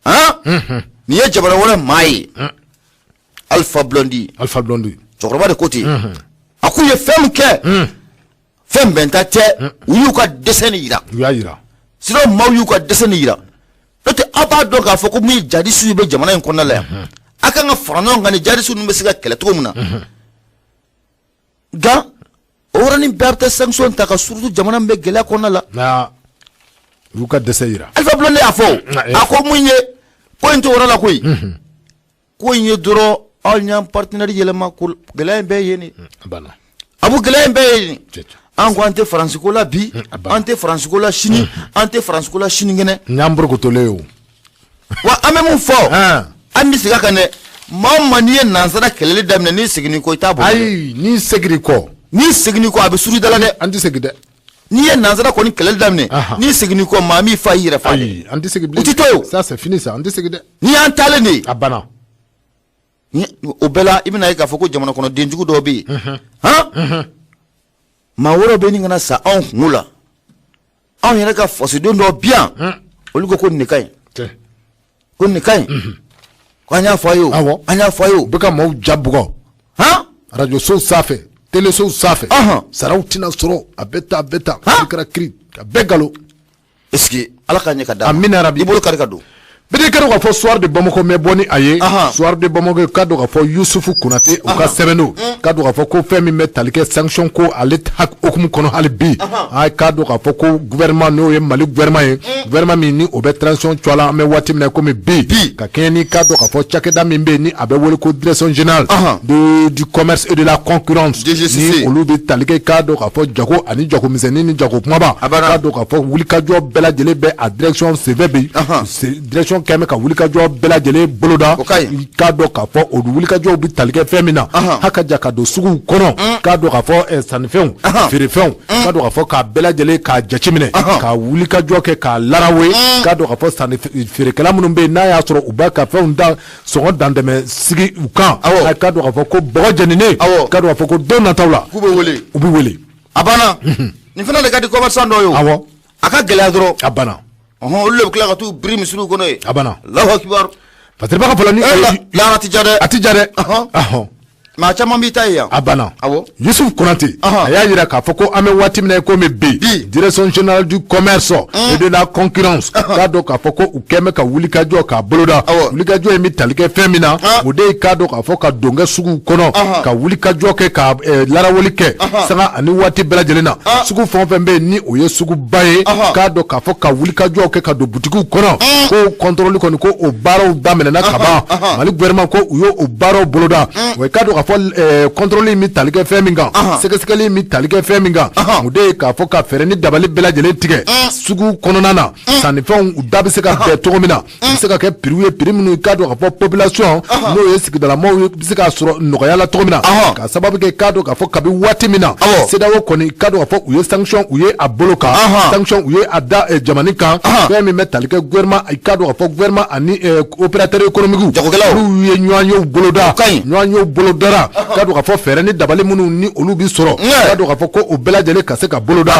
Han, nin ye jamana wɛrɛ maa ye, Alpha Blondy. Alpha Blondy. Cɛkɔrɔba de ko ten. A k'u ye fɛn min kɛ, fɛn bɛnta tɛ, u y'u ka dɛsɛ nin yira. U y'a yira. CEDEAO maaw y'u ka dɛsɛ nin yira. N'o tɛ, aw b'a dɔn k'a fɔ ko mun ye jadisiw bɛ jamana in kɔnɔna la yan, a kan ka fara ɲɔgɔn kan ni jadisiw ninnu bɛ se ka kɛlɛ cogo min na. Nka o yɔrɔnin bɛɛ a bɛ taa sanction ta ka surutu jamana min bɛ gɛlɛya kɔnɔna la. U y'u ka dɛsɛ yira. Alpha Blondy y'a fɔ, a ko mun ye ko in t'o yɔrɔ la koyi, ko in ye dɔrɔn aw y'an partenaire yɛlɛma, ko gɛlɛya in bɛɛ ye nin. Abu, gɛlɛya in bɛɛ ye nin. An ko an tɛ Faransi ko la bi, an tɛ Faransi ko la sini, an tɛ Faransi ko la sinikɛnɛ. N y'an borokotolen ye o. Wa an bɛ mun fɔ, an bɛ segin a kan dɛ, maa o maa n'i ye nansara kɛlɛli daminɛ, n'i seginn'i kɔ, i t'a bɔ. Ayi, n'i seginn'i kɔ. N'i seginn'i kɔ, a bɛ suru i da la dɛ. An tɛ segin dɛ. N'i ye nansara kɔni kɛlɛli daminɛ, n'i seginn'i kɔ, maa m'i fa y'i yɛrɛ fa. Ayi, an tɛ segin bilen. U tɛ to yen. Ça c'est fini ça, an tɛ segin dɛ. N'i y'an taalen de ye. A banna. O bɛɛ la, i bɛna ye k'a fɔ ko jamana kɔnɔ denjugu dɔw bɛ yen, han, maa wɛrɛw bɛ nin kana sa anw kungo la. Anw yɛrɛ ka fasoden dɔw bi yan, olu ko ko nin de ka ɲi, ko nin de ka ɲi, ko an y'a fɔ a ye o, an y'a fɔ a ye o. U bɛ ka maaw ja bugɔ. Han, arajosow sanfɛ, telesow sanfɛ, saraw tɛna sɔrɔ, a bɛ tan, a bɛ tan, a kɛra kiri a bɛɛ nkalon. Est ce que Ala ka ɲɛ ka d'a ma. Amina rabi. I bolo kari ka don. Bɛɛ k'a dɔn k'a fɔ Soir de Bamako mɛ bɔ ni a ye. Soir de Bamako k'a dɔn k'a fɔ Yusufu Konate u ka sɛbɛn don, k'a dɔn k'a fɔ ko fɛn min bɛ tali kɛ sanction ko ale hukumu kɔnɔ hali bi, a k'a dɔn k'a fɔ ko gouvernement, n'o ye Mali gouvernement ye, gouvernement min ni o bɛ transition cogoya la an bɛ waati min na komi bi, ka kɛɲɛ ni k'a dɔn k'a fɔ cakɛda min bɛ yen ni a bɛ wele ko direction générale du commerce et de la concurrence, ni olu bɛ tali kɛ k'a dɔn k'a fɔ jago ani jago misɛnnin ni jago kumaba, k'a dɔn k'a fɔ wulikajɔ bɛɛ lajɛlen bɛ a direction senfɛ bi. Direction kɛn bɛ ka wulikajɔ bɛɛ lajɛlen boloda, k'a dɔn k'a fɔ o wulikajɔw bɛ tali kɛ fɛn min na, haka ja ka don suguw kɔnɔ, k'a dɔn k'a fɔ sannifɛnw, feerefɛnw, k'a dɔn k'a fɔ k'a bɛɛ lajɛlen k'a jateminɛ, ka wulikajɔ kɛ k'a larawe, k'a dɔn k'a fɔ sanni feerekɛla minnu bɛ yen n'a y'a sɔrɔ u b'a ka fɛnw da sɔngɔ dantɛmɛ sigi u kan, k'a dɔn k'a fɔ ko bɔgɔ jeninen, k'a dɔn k'a fɔ ko don nataw la k'u bɛ wele, u bɛ wele. A banna. Nin fana de ka di commerçant dɔw ye o. A ka gɛlɛya dɔrɔn. A banna. Ɔhɔn, olu de bɛ tila ka t'u biri misiriw kɔnɔ yen. A banna. Alahu akibaru. Fasiriba ka fɔlɔ ni. Lahara ti ja dɛ. A ti ja dɛ. Ɔhɔn. Maa caman b'i ta ye yan. A banna. Awɔ. Yusuf Konate a y'a jira k'a fɔ ko an bɛ waati min na i komi bi, direction générale du commerce et de la concurrence k'a dɔn k'a fɔ ko u kɛn bɛ ka wulikajɔ k'a boloda. Wulikajɔ in bɛ tali kɛ fɛn min na, o de ye k'a dɔn k'a fɔ ka don kɛ suguw kɔnɔ, ka wulikajɔ kɛ, ka larawuli kɛ sanga ani waati bɛɛ lajɛlen na. Sugu fɛn o fɛn bɛ yen ni o ye suguba ye, k'a dɔn k'a fɔ ka wulikajɔ kɛ ka don butigiw kɔnɔ, ko contrôle kɔni, ko o baaraw daminɛna ka ban. Mali gouvernement ko u y'o baaraw boloda. Wa i k'a dɔn k'a fɔ contrôle in bɛ tali kɛ fɛn min kan, sɛgɛsɛgɛli in bɛ tali kɛ fɛn min kan, o de ye k'a fɔ ka fɛɛrɛ ni dabali bɛɛ lajɛlen tigɛ sugu kɔnɔna na, sannifɛnw u da bɛ se ka bɛn cogo min na, u bɛ se ka kɛ prix ye, prix minnu i k'a dɔn k'a fɔ population n'o ye sigidalamaaw ye, bɛ se k'a sɔrɔ nɔgɔya la cogo min na. Ka sababu kɛ k'a dɔn k'a fɔ kabi waati min na CEDEAO kɔni k'a dɔn k'a fɔ u ye sanction, u ye a bolo kan sanction, u ye a da jamana kan, fɛn min bɛ tali kɛ gouvernement, i k'a dɔn k'a fɔ gouvernement ani opérateur économique jagokɛlaw, olu ye ɲɔgɔnyew boloda. Ɲɔgɔnyew bolodara, k'a dɔn k'a fɔ fɛɛrɛ ni dabali minnu ni olu bɛ sɔrɔ, k'a dɔn k'a fɔ ko o bɛɛ lajɛlen ka se ka boloda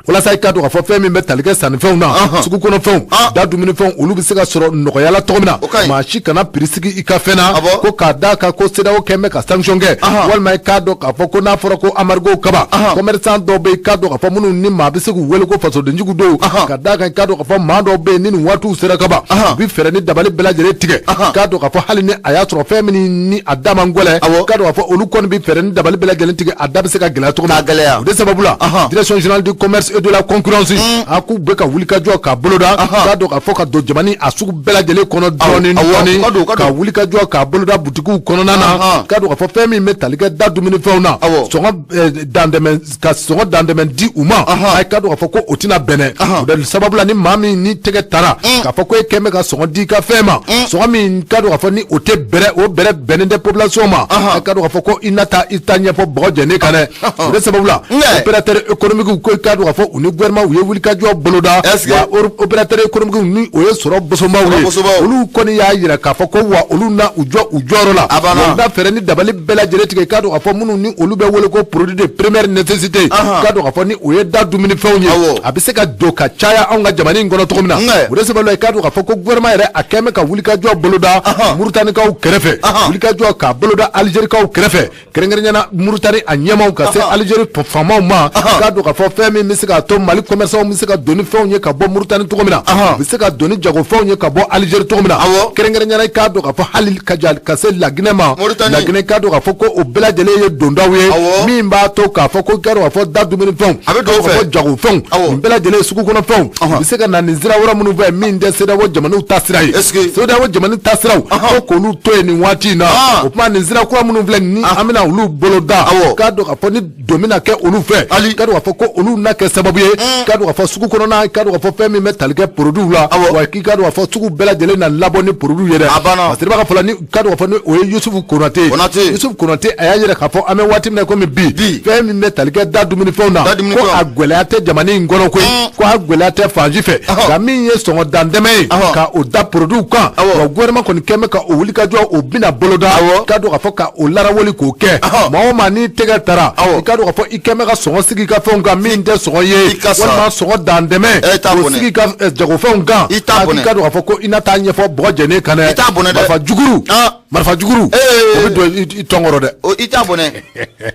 walasa i k'a dɔn k'a fɔ fɛn min bɛ tali kɛ sannifɛnw na, sugu kɔnɔfɛnw, da dumunifɛnw, olu bɛ se ka sɔrɔ nɔgɔya la cogo min na. Maa si kana prix sigi i ka fɛn na ko k'a d'a kan ko CEDEAO kɛn bɛ ka sanction kɛ, walima i k'a dɔn k'a fɔ ko n'a fɔra ko embargo kaba, commerçant dɔw bɛ yen, i k'a dɔn k'a fɔ minnu ni maa bɛ se k'u wele ko fasodenjugu dɔw, ka d'a kan i k'a dɔn k'a fɔ maa dɔw bɛ yen ni nin waatiw sera kaban, u bɛ fɛɛrɛ ni dabali bɛɛ lajɛlen tigɛ, k'a dɔn k'a fɔ hali ni a y'a sɔrɔ fɛn min ni a da man gɛlɛn, k'a dɔn k'a fɔ olu kɔni bɛ fɛɛrɛ ni dabali bɛɛ lajɛlen tigɛ a da bɛ se ka gɛlɛya cogo min. O de sababu la, direction générale du commerce et de la concurrence a k'u bɛ ka wulikajɔ k'a boloda, k'a dɔn k'a fɔ ka don jamana a sugu bɛɛ lajɛlen kɔnɔ dɔɔni dɔɔni, ka wulikajɔ k'a boloda butigiw kɔnɔna na, k'a dɔn k'a fɔ fɛn min bɛ tali kɛ da dumunifɛnw na, sɔngɔ dantɛmɛ, ka sɔngɔ dantɛmɛ di u ma, a k'a dɔn k'a fɔ ko o tɛna bɛn dɛ. O de sababu la, ni maa min ni tɛgɛ tara k'a fɔ ko e kɛn bɛ ka sɔngɔ di i ka fɛn ma, sɔngɔ min k'a dɔn k'a fɔ ni o tɛ bɛrɛ, o bɛrɛ bɛnnen tɛ population ma, a k'a dɔn k'a fɔ ko i na taa i ta ɲɛfɔ bɔgɔ jɛnen kan dɛ. O de sababu la, opérateur économique ko i k'a dɔn k'a fɔ u ni gouvernement u ye wulikajɔ boloda. Wa opérateur économique ni o ye sɔrɔ bosobaw ye, olu kɔni y'a jira k'a fɔ ko wa olu na u jɔ u jɔyɔrɔ la, u na fɛɛrɛ ni dabali bɛɛ lajɛlen tigɛ, k'a dɔn k'a fɔ minnu ni olu bɛ wele ko produit de première nécessité, k'a dɔn k'a fɔ ni o ye da dumunifɛnw ye, a bɛ se ka don ka caya anw ka jamana in kɔnɔ cogo min na. O de sababu la, i k'a dɔn k'a fɔ ko gouvernement yɛrɛ a kɛn bɛ ka wulikajɔ boloda Murutanikaw kɛrɛfɛ, wulikajɔ k'a boloda Alizerikaw kɛrɛfɛ, kɛrɛnkɛrɛnnenya la Murutani a ɲɛmaaw ka se Alizeri faamaw ma, k'a dɔn k'a fɔ fɛn min bɛ se k'a to Mali commerçants bɛ se ka don ni fɛnw ye ka bɔ Murutani cogo min na, u bɛ se ka don ni jagofɛnw ye ka bɔ Alizeri cogo min na, kɛrɛnkɛrɛnnenya la i k'a dɔn k'a fɔ hali ka se Laginɛ ma, Laginɛ k'a dɔn k'a fɔ ko o bɛɛ lajɛlen ye dondaw ye min b'a to k'a fɔ ko k'a dɔn k'a fɔ da dumunifɛnw, a bɛ don fɛ jagofɛnw, nin bɛɛ lajɛlen sugu kɔnɔfɛnw, u bɛ se ka na nin sira wɛrɛ minnu fɛ min tɛ CEDEAO jamanaw ta sira ye. CEDEAO jamana ta siraw, ko k'olu to yen nin waati in na. O tuma nin sira kura minnu filɛ ni an bɛna olu bolo da, k'a dɔn k'a fɔ ni don bɛna kɛ olu fɛ, k'a dɔn k'a fɔ ko olu na kɛ sababu ye, k'a dɔn k'a fɔ sugu kɔnɔna, k'a dɔn k'a fɔ fɛn min bɛ tali kɛ produits la, wa k'i k'a dɔn k'a fɔ sugu bɛɛ lajɛlen na labɔ ni produits ye dɛ. Parce que b'a fɔ la ni k'a dɔn k'a fɔ ni o ye Yusufu Konate, Yusufu Konate a y'a yira k'a fɔ an bɛ waati min na komi bi, fɛn min bɛ tali kɛ da dumunifɛnw na, ko a gɛlɛya tɛ jamana in kɔnɔ koyi, ko a gɛlɛya tɛ fan si fɛ, nka min ye sɔngɔ dantɛmɛ ye ka o da produits kan, wa gouvernement kɔni kɛn bɛ ka o wulikajɔ o bɛna boloda, k'a dɔn k'a fɔ ka o larawuli k'o kɛ. Maa o maa n'i tɛgɛ tara, i k'a dɔn k'a fɔ i kɛn bɛ ka sɔngɔ sigi i ka fɛnw kan min tɛ sɔngɔ ye, walima sɔngɔ dantɛmɛ k'o sigi i ka jagofɛnw kan, i k'a dɔn k'a fɔ ko i na taa ɲɛfɔ bɔgɔ jɛnen kan dɛ. Marifa juguru, marifa juguru, o bɛ don i tɔn kɔrɔ dɛ. I t'a bɔnɛ,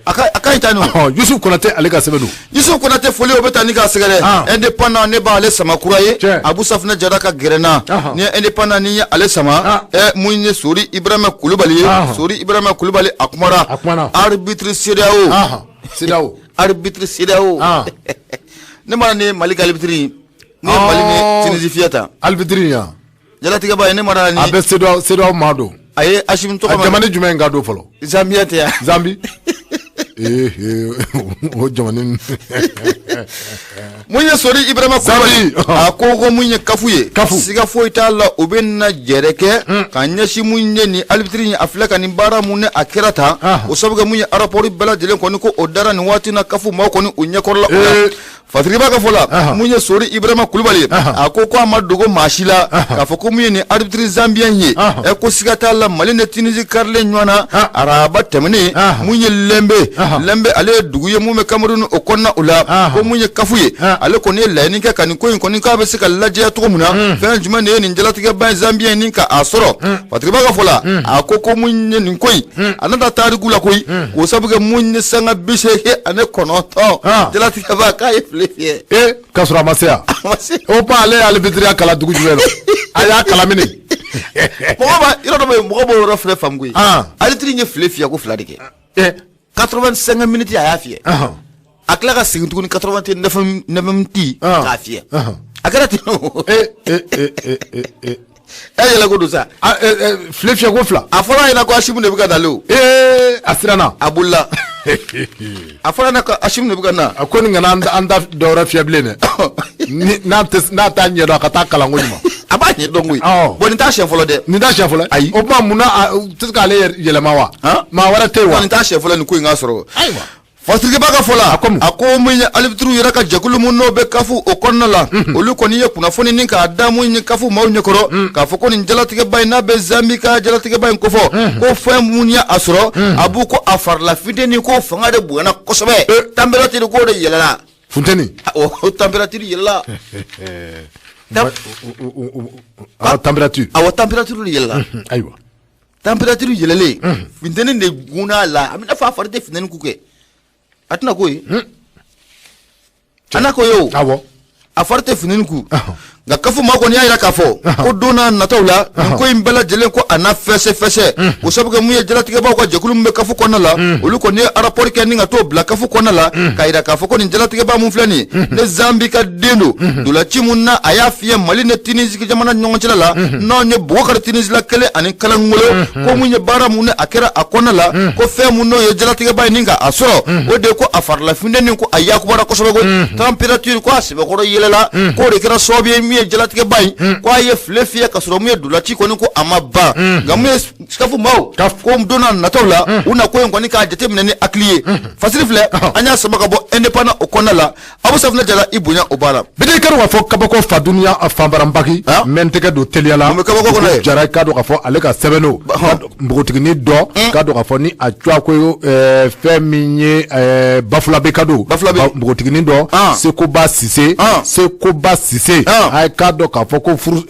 a ka ɲi tan nɔ. Yusufu Konate ale ka sɛbɛn don. Yusufu Konate foli o bɛ taa ni k'a sɛgɛrɛ indépendant, ne b'ale sama kura ye Abu Safunɛ Jara ka gɛrɛnna ni indépendant ni ye ale sama. Mun ye Sori Ibrahima Kulubali ye, Sori Ibrahima Kulubali a kumara arbitre CEDEAO, arbitre CEDEAO, ne ma ni Mali ka arbitre ni Mali ni Tunisie fiyɛ ta arbitre yan jalatigɛba ye ne mara ni a bɛ CEDEAO maa don. A ye Asimi tɔgɔ ma jamana jumɛn ka don fɔlɔ? Zambia tɛ yan. Zambi, o jamana. Mun ye Sori Ibrahima Kulubali, a ko mun ye CAF ye, CAF siga foyi t'a la, u bɛ na jɛrɛ kɛ ka ɲɛsin mun ye nin arbitre in, a filɛ ka nin baara mun ne a kɛra tan, o sababu kɛ mun ye rapport bɛɛ lajɛlen kɔni ko o dara nin waati na CAF maaw kɔni u ɲɛkɔrɔ la. Fatiriba ka fɔ la, mun ye Sori Ibrahima Kulubali, a ko a ma dogo maa si la k'a fɔ ko mun ye nin arbitre zambien ye, ko siga t'a la Mali ni Tunisie karilen ɲɔgɔn na araba tɛmɛnen, mun ye Lɛnbe Limbe ale ye dugu ye mun bɛ Cameroun o kɔnɔna o la, ko mun ye CAF ye, ale kɔni ye laɲini kɛ ka nin ko in kɔni k'a bɛ se ka lajɛya cogo min na. Fɛn jumɛn de ye nin jalatigɛba in Zambien ni ka a sɔrɔ? Patrick ka fɔ la, a ko ko mun ye nin ko in, a n'a ta tariku la koyi, k'o sabu kɛ mun ye sanga 89 jalatigɛba k'a ye file fiyɛ. Ee, k'a sɔrɔ a ma se yan. A ma se. O ba, ale y'ale bitiriya kalan dugu jumɛn na? A y'a kalan mini? Mɔgɔ b'a yɔrɔ dɔ bɛ yen, mɔgɔ b'o yɔrɔ fɛnɛ faamu koyi. Arbitre ye file fiyɛ ko fila de kɛ. 85 minutes a y'a fiyɛ. A tila ka segin tuguni 89 minutes k'a fiyɛ. A kɛra ten o. Ee ee ee ee ee. E yɛlɛ ko don sa. File fiyɛ ko fila. A fɔra a ɲɛna ko Asimu de bɛ ka nalen o. Ee, a siranna. A bolila. A fɔra a ɲɛna ko Asimu de bɛ ka na. A ko nin kana an da dɔwɛrɛ fiyɛ bilen dɛ. N'a tɛ, n'a t'a ɲɛdɔn, a ka taa kalanko ɲuman. A b'a ɲɛdɔn koyi. Bon, nin t'a siɲɛ fɔlɔ dɛ. Nin t'a siɲɛ fɔlɔ. Ayi. O tuma, munna a tɛ se k'ale yɛlɛma wa? Maa wɛrɛ tɛ yen wa? Nin t'a siɲɛ fɔlɔ nin ko in ka sɔrɔ. Ayiwa. Fasiriba ka fɔ la, A ko mun? A ko mun ye arbitre yɛrɛ ka jɛkulu mun n'o bɛ CAF o kɔnɔna la, olu kɔni ye kunnafoni ni k'a da mun ye CAF maaw ɲɛkɔrɔ, k'a fɔ ko nin jalatigɛba in n'a bɛ Zambi ka jalatigɛba in kofɔ, ko fɛn mun ye a sɔrɔ, a b'u ko a farila funteni ko fanga de bonyana kosɛbɛ, température ko de yɛlɛla. Funteni. O température yɛlɛla. Ah, température. Awɔ, température de yɛlɛla. Ayiwa. Température yɛlɛlen, funteni de gunna a la, a bɛ n'a fɔ a fari tɛ funteni ku kɛ, a tɛna k'o ye, a n'a ko ye o. A fari tɛ funteni ku. Nka CAF maa kɔni y'a jira k'a fɔ ko don n'a nataw la, nin ko in bɛɛ lajɛlen ko a na fɛsɛ fɛsɛ, o sabu kɛ mun ye jalatigɛbaw ka jɛkulu min bɛ CAF kɔnɔna la, olu kɔni ye rapport kɛ ni ka t'o bila CAF kɔnɔna la, k'a jira k'a fɔ ko nin jalatigɛba mun filɛ nin ye ne, Zambi ka den don, dolaci mun na a y'a fiyɛ Mali ni Tunisie jamana ɲɔgɔn cɛla la, n'anw ye bɔgɔ kari Tunisie la kelen ani kalangolo, ko mun ye baara mun ni a kɛra a kɔnɔna la, ko fɛn mun n'o ye jalatigɛba ye ni ka a sɔrɔ, o de ye ko a farila funteni ko a yakubara kosɛbɛ, ko température ko a sɛbɛkɔrɔ yɛlɛla, k'o de kɛra sababu ye min ye jalatigɛba in ko a ye file fiyɛ ka sɔrɔ mun ye dolaci kɔni ko a ma ban. Nka mun ye CAF maaw ko don n'a nataw la, u na ko in kɔni k'a jateminɛ ni hakili ye. Fasiri filɛ, an y'a sama ka bɔ Indépendant o kɔnɔna la. Abu Safunɛ Jara, i bonya o b'a la. Bidi, i ka dɔn k'a fɔ kabako fa dunuya a fanbaranbaki n bɛ n tɛgɛ don teliya la. Mun bɛ kabako kɔnɔ ye? Jara, i ka dɔn k'a fɔ ale ka sɛbɛn don, npogotiginin dɔ k'a dɔn k'a fɔ ni a cuwa ko fɛn min ye Bafulabe ka don. Bafulabe. Npogotiginin dɔ, Sekoba Sise. Sekoba Sise, a k'a dɔn k'a fɔ ko furu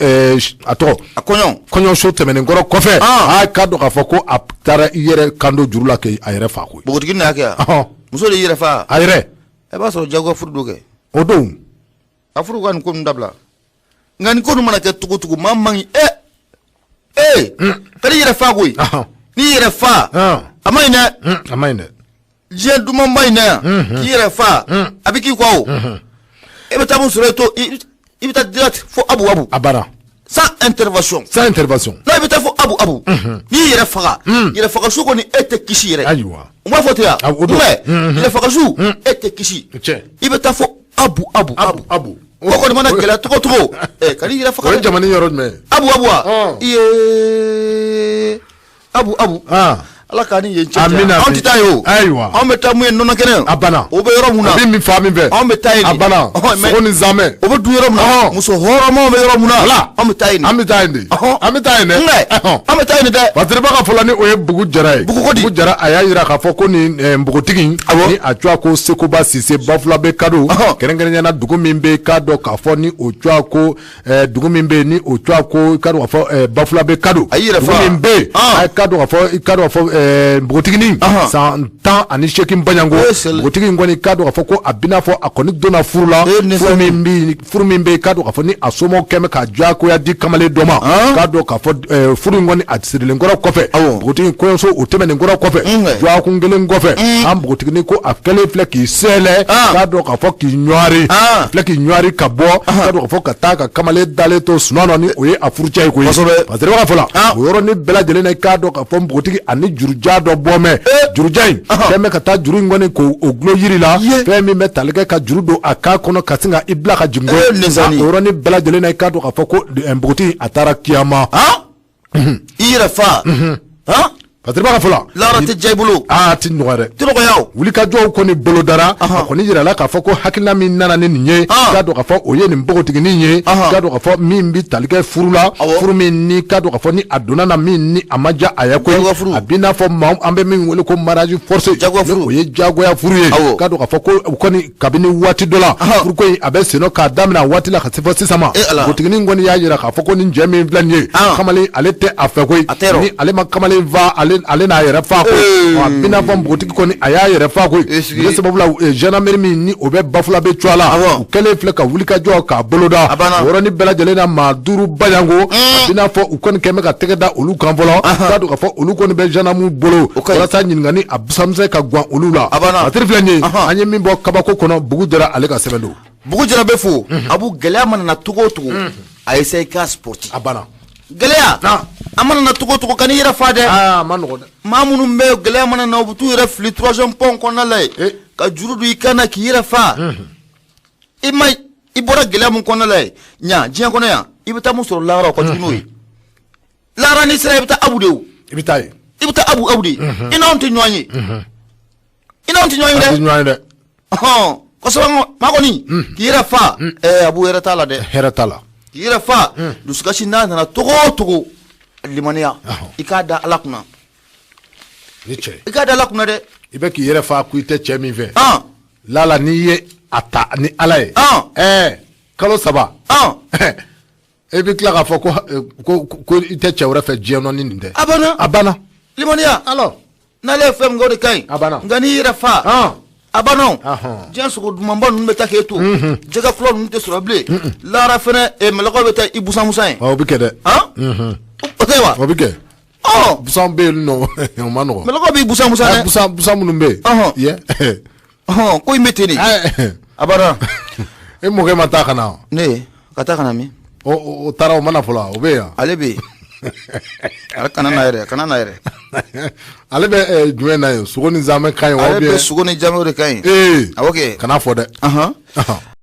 a tɔgɔ A kɔɲɔ. Kɔɲɔso tɛmɛnen kɔrɔ kɔfɛ, a k'a dɔn k'a fɔ ko a taara i yɛrɛ kan don juru la k'a yɛrɛ fa koyi. Npogotiginin de y'a kɛ yan? Muso de y'i yɛrɛ fa? A yɛrɛ. E b'a sɔrɔ jagoya furu do kɛ. O don. A furu ka nin ko ninnu dabila. Nka nin ko ninnu mana kɛ cogo cogo, maa man ɲi ɛ ee ka n'i yɛrɛ fa koyi. N'i yɛrɛ fa, a ma ɲi dɛ. A ma ɲi dɛ. Diɲɛ dumanba in na yan, k'i yɛrɛ fa, a bɛ k'i kɔ o. E bɛ taa mun sɔrɔ yen to, i bɛ taa direct fo abu abu. A banna. Sans intervention. Sans intervention. N'a i bɛ taa fo abu abu. N'i yɛrɛ faga, yɛrɛ faga su kɔni, e tɛ kisi yɛrɛ. Ayiwa. U b'a fɔ ten yan. O don. Mais yɛrɛ faga su, e tɛ kisi. Tiɲɛ. I bɛ taa fo abu abu. Abu abu. O kɔni mana gɛlɛya cogo cogo, ɛ ka n'i yɛrɛ faga. O ye jamana yɔrɔ jumɛn ye? Abu abu wa. Iye abu abu. Ala k'a ni yen cɛ. Amina. Anw tɛ taa yen o. Ayiwa. Anw bɛ taa mun ye nɔnɔ kɛnɛ. A banna. O bɛ yɔrɔ mun na. O bɛ min fa min fɛ. Anw bɛ taa yen de. A banna. Sogo ni zamɛ. O bɛ dun yɔrɔ min na. Muso hɔrɔnmaw bɛ yɔrɔ mun na. Wala. Anw bɛ taa yen de. An bɛ taa yen de. An bɛ taa yen dɛ. An bɛ taa yen de dɛ. Fasiriba ka fɔ la, ni o ye Bugu Jara ye. Bugu ko di? Bugu Jara, a y'a jira k'a fɔ ko nin npogotigi in. Ni a tɔgɔ ko Sekoba Sise, Bafulabe Kado. Kɛrɛnkɛrɛnnenya la, dugu min bɛ k'a dɔn k'a fɔ ni o tɔgɔ ko dugu min bɛ yen ni o tɔgɔ ko i ka dɔn k'a fɔ Bafulabe Kado. A y'i yɛrɛ fa. Dugu min bɛ yen, a ka dɔn k'a fɔ i ka dɔn k'a fɔ npogotiginin san 18 baɲanko. Npogotigi in kɔni, k'a dɔn k'a fɔ ko a bɛna fɔ a kɔni donna furu la. Furu min bɛ furu min bɛ yen, k'a dɔn k'a fɔ ni a somɔgɔw kɛn bɛ ka diyagoya di kamalen dɔ ma. K'a dɔn k'a fɔ furu in kɔni a sirilen kɔrɔ kɔfɛ, npogotigi in kɔɲɔso o tɛmɛnen kɔrɔ kɔfɛ, dɔgɔkun kelen kɔfɛ, an npogotiginin ko a kɛlen filɛ k'i sɛlɛ, k'a dɔn k'a fɔ k'i ɲɔri filɛ k'i ɲɔri ka bɔ, k'a dɔn k'a fɔ ka taa ka kamalen dalen to sunɔgɔ ni o ye a furucɛ ye koyi. Parce que b'a fɔ la, o yɔrɔnin bɛɛ lajɛlen na, i k'a dɔn k'a fɔ npogotigi ani juruja dɔ bɔ mɛ juruja in fɛn bɛ ka taa juru in kɔni k'o gulon yiri la, fɛn min bɛ tali kɛ ka juru don a kan kɔnɔ ka sin ka i bila ka jigin koyi. O yɔrɔnin bɛɛ lajɛlen na, i k'a dɔn k'a fɔ ko npogotigi a taara kiyama. I yɛrɛ fa. Fasiriba ka fɔ la. Lahara tɛ diya i bolo. Aa, a ti nɔgɔya dɛ. Tɛ nɔgɔya o. Wulikajɔw kɔni bolodara. A kɔni yirala k'a fɔ ko hakilina min nana ni nin ye, k'a dɔn k'a fɔ o ye nin npogotiginin ye, k'a dɔn k'a fɔ min bɛ tali kɛ furu la, furu min ni k'a dɔn k'a fɔ ni a donna na min ni a ma diya a ye koyi. A b'i n'a fɔ maa an bɛ min wele ko mariage forcé. Jagoya furu. O ye jagoya furu ye. K'a dɔn k'a fɔ ko o kɔni kabini waati dɔ la, furuko in a bɛ senna k'a daminɛ a waati la ka se fɔ sisan ma. Npogotiginin kɔni y'a yira k'a fɔ ko nin cɛ min filɛ nin ye, kamalen ale tɛ a fɛ koyi. Ni ale ma kamalen fa, ale n'a yɛrɛ fa koyi. A b'i n'a fɔ npogotigi kɔni a y'a yɛrɛ fa koyi. O sababu la, gendarmerie min ni o bɛ Bafulabe cogoya la, u kɛlen filɛ ka wulikajɔ k'a boloda. O yɔrɔnin bɛɛ lajɛlen na, maa 5 bayanko, a b'i n'a fɔ u kɔni kɛn bɛ ka tɛgɛ da olu kan fɔlɔ. K'a dɔn k'a fɔ olu kɔni bɛ gendarmew bolo walasa ɲininkali a busanmisɛn ka gan olu la. Patiri filɛ nin ye, an ye min bɔ kabako kɔnɔ, Bugu Jara ale ka sɛbɛn don. Bugu Jara bɛ fo. Abu, gɛlɛya mana na cogo o cogo, a essayer k'a supporter. A banna. Gɛlɛya a mana na cogo o cogo, kan'i yɛrɛ fa dɛ. A ma nɔgɔn dɛ. Maa minnu bɛ gɛlɛya mana na, u bɛ t'u yɛrɛ fili troisième pont kɔnɔna la yen ka juru don i kan na k'i yɛrɛ fa. I ma i bɔra gɛlɛya mun kɔnɔna la yen ɲa diɲɛ kɔnɔ yan, i bɛ taa mun sɔrɔ lahara, o ka jugu n'o ye. Lahara n'i sera, i bɛ taa Abu de o. I bɛ taa yen. I bɛ taa Abu de. I n'anw tɛ ɲɔgɔn ye, i n'anw tɛ ɲɔgɔn ye dɛ. An tɛ ɲɔgɔn ye dɛ. Kosɛbɛ, maa kɔni k'i yɛrɛ fa, Abu, hɛrɛ t'a la dɛ. Hɛrɛ t'a la. K'i yɛrɛ fa, dusukasi n'a nana cogo o cogo, limaniya, i k'a da Ala kunna. Ni cɛ. I k'a da Ala kunna dɛ. I bɛ k'i yɛrɛ fa ko i tɛ cɛ min fɛ. Lala n'i ye a ta ni Ala ye. Kalo 3. E bɛ tila k'a fɔ ko i tɛ cɛ wɛrɛ fɛ diɲɛ nɔ ni nin tɛ. A banna. A banna. Limaniya. Alors. N'ale ye fɛn min kɛ, o de ka ɲi. A banna. Nka n'i yɛrɛ fa. A banna o. Diɲɛ sogo dumanba ninnu bɛ taa k'e to. Jɛgɛ fɔlɔ ninnu tɛ sɔrɔ bilen. Lahara fɛnɛ, mɛlɛkɛw bɛ taa i busan busan ye. O bɛ kɛ dɛ. O tɛ wa? O bɛ kɛ. Busan bɛ yen nɔ, o ma nɔgɔn. Mɛlɛkɛw b'i busan busan dɛ. Busan busan minnu bɛ yen. Ko in bɛ ten de. A banna. E mɔkɛ ma taa ka na. Ne ka taa ka na min? O taara, o mana fɔlɔ, o bɛ yan. Ale bɛ yen. Ale kana na yɛrɛ, kana na yɛrɛ. Ale bɛ jumɛn na yen? Sogo ni zamɛ ka ɲi wa? Ale bɛ sogo ni zamɛ, o de ka ɲi. Ee. Awɔ kɛ. Kana fɔ dɛ.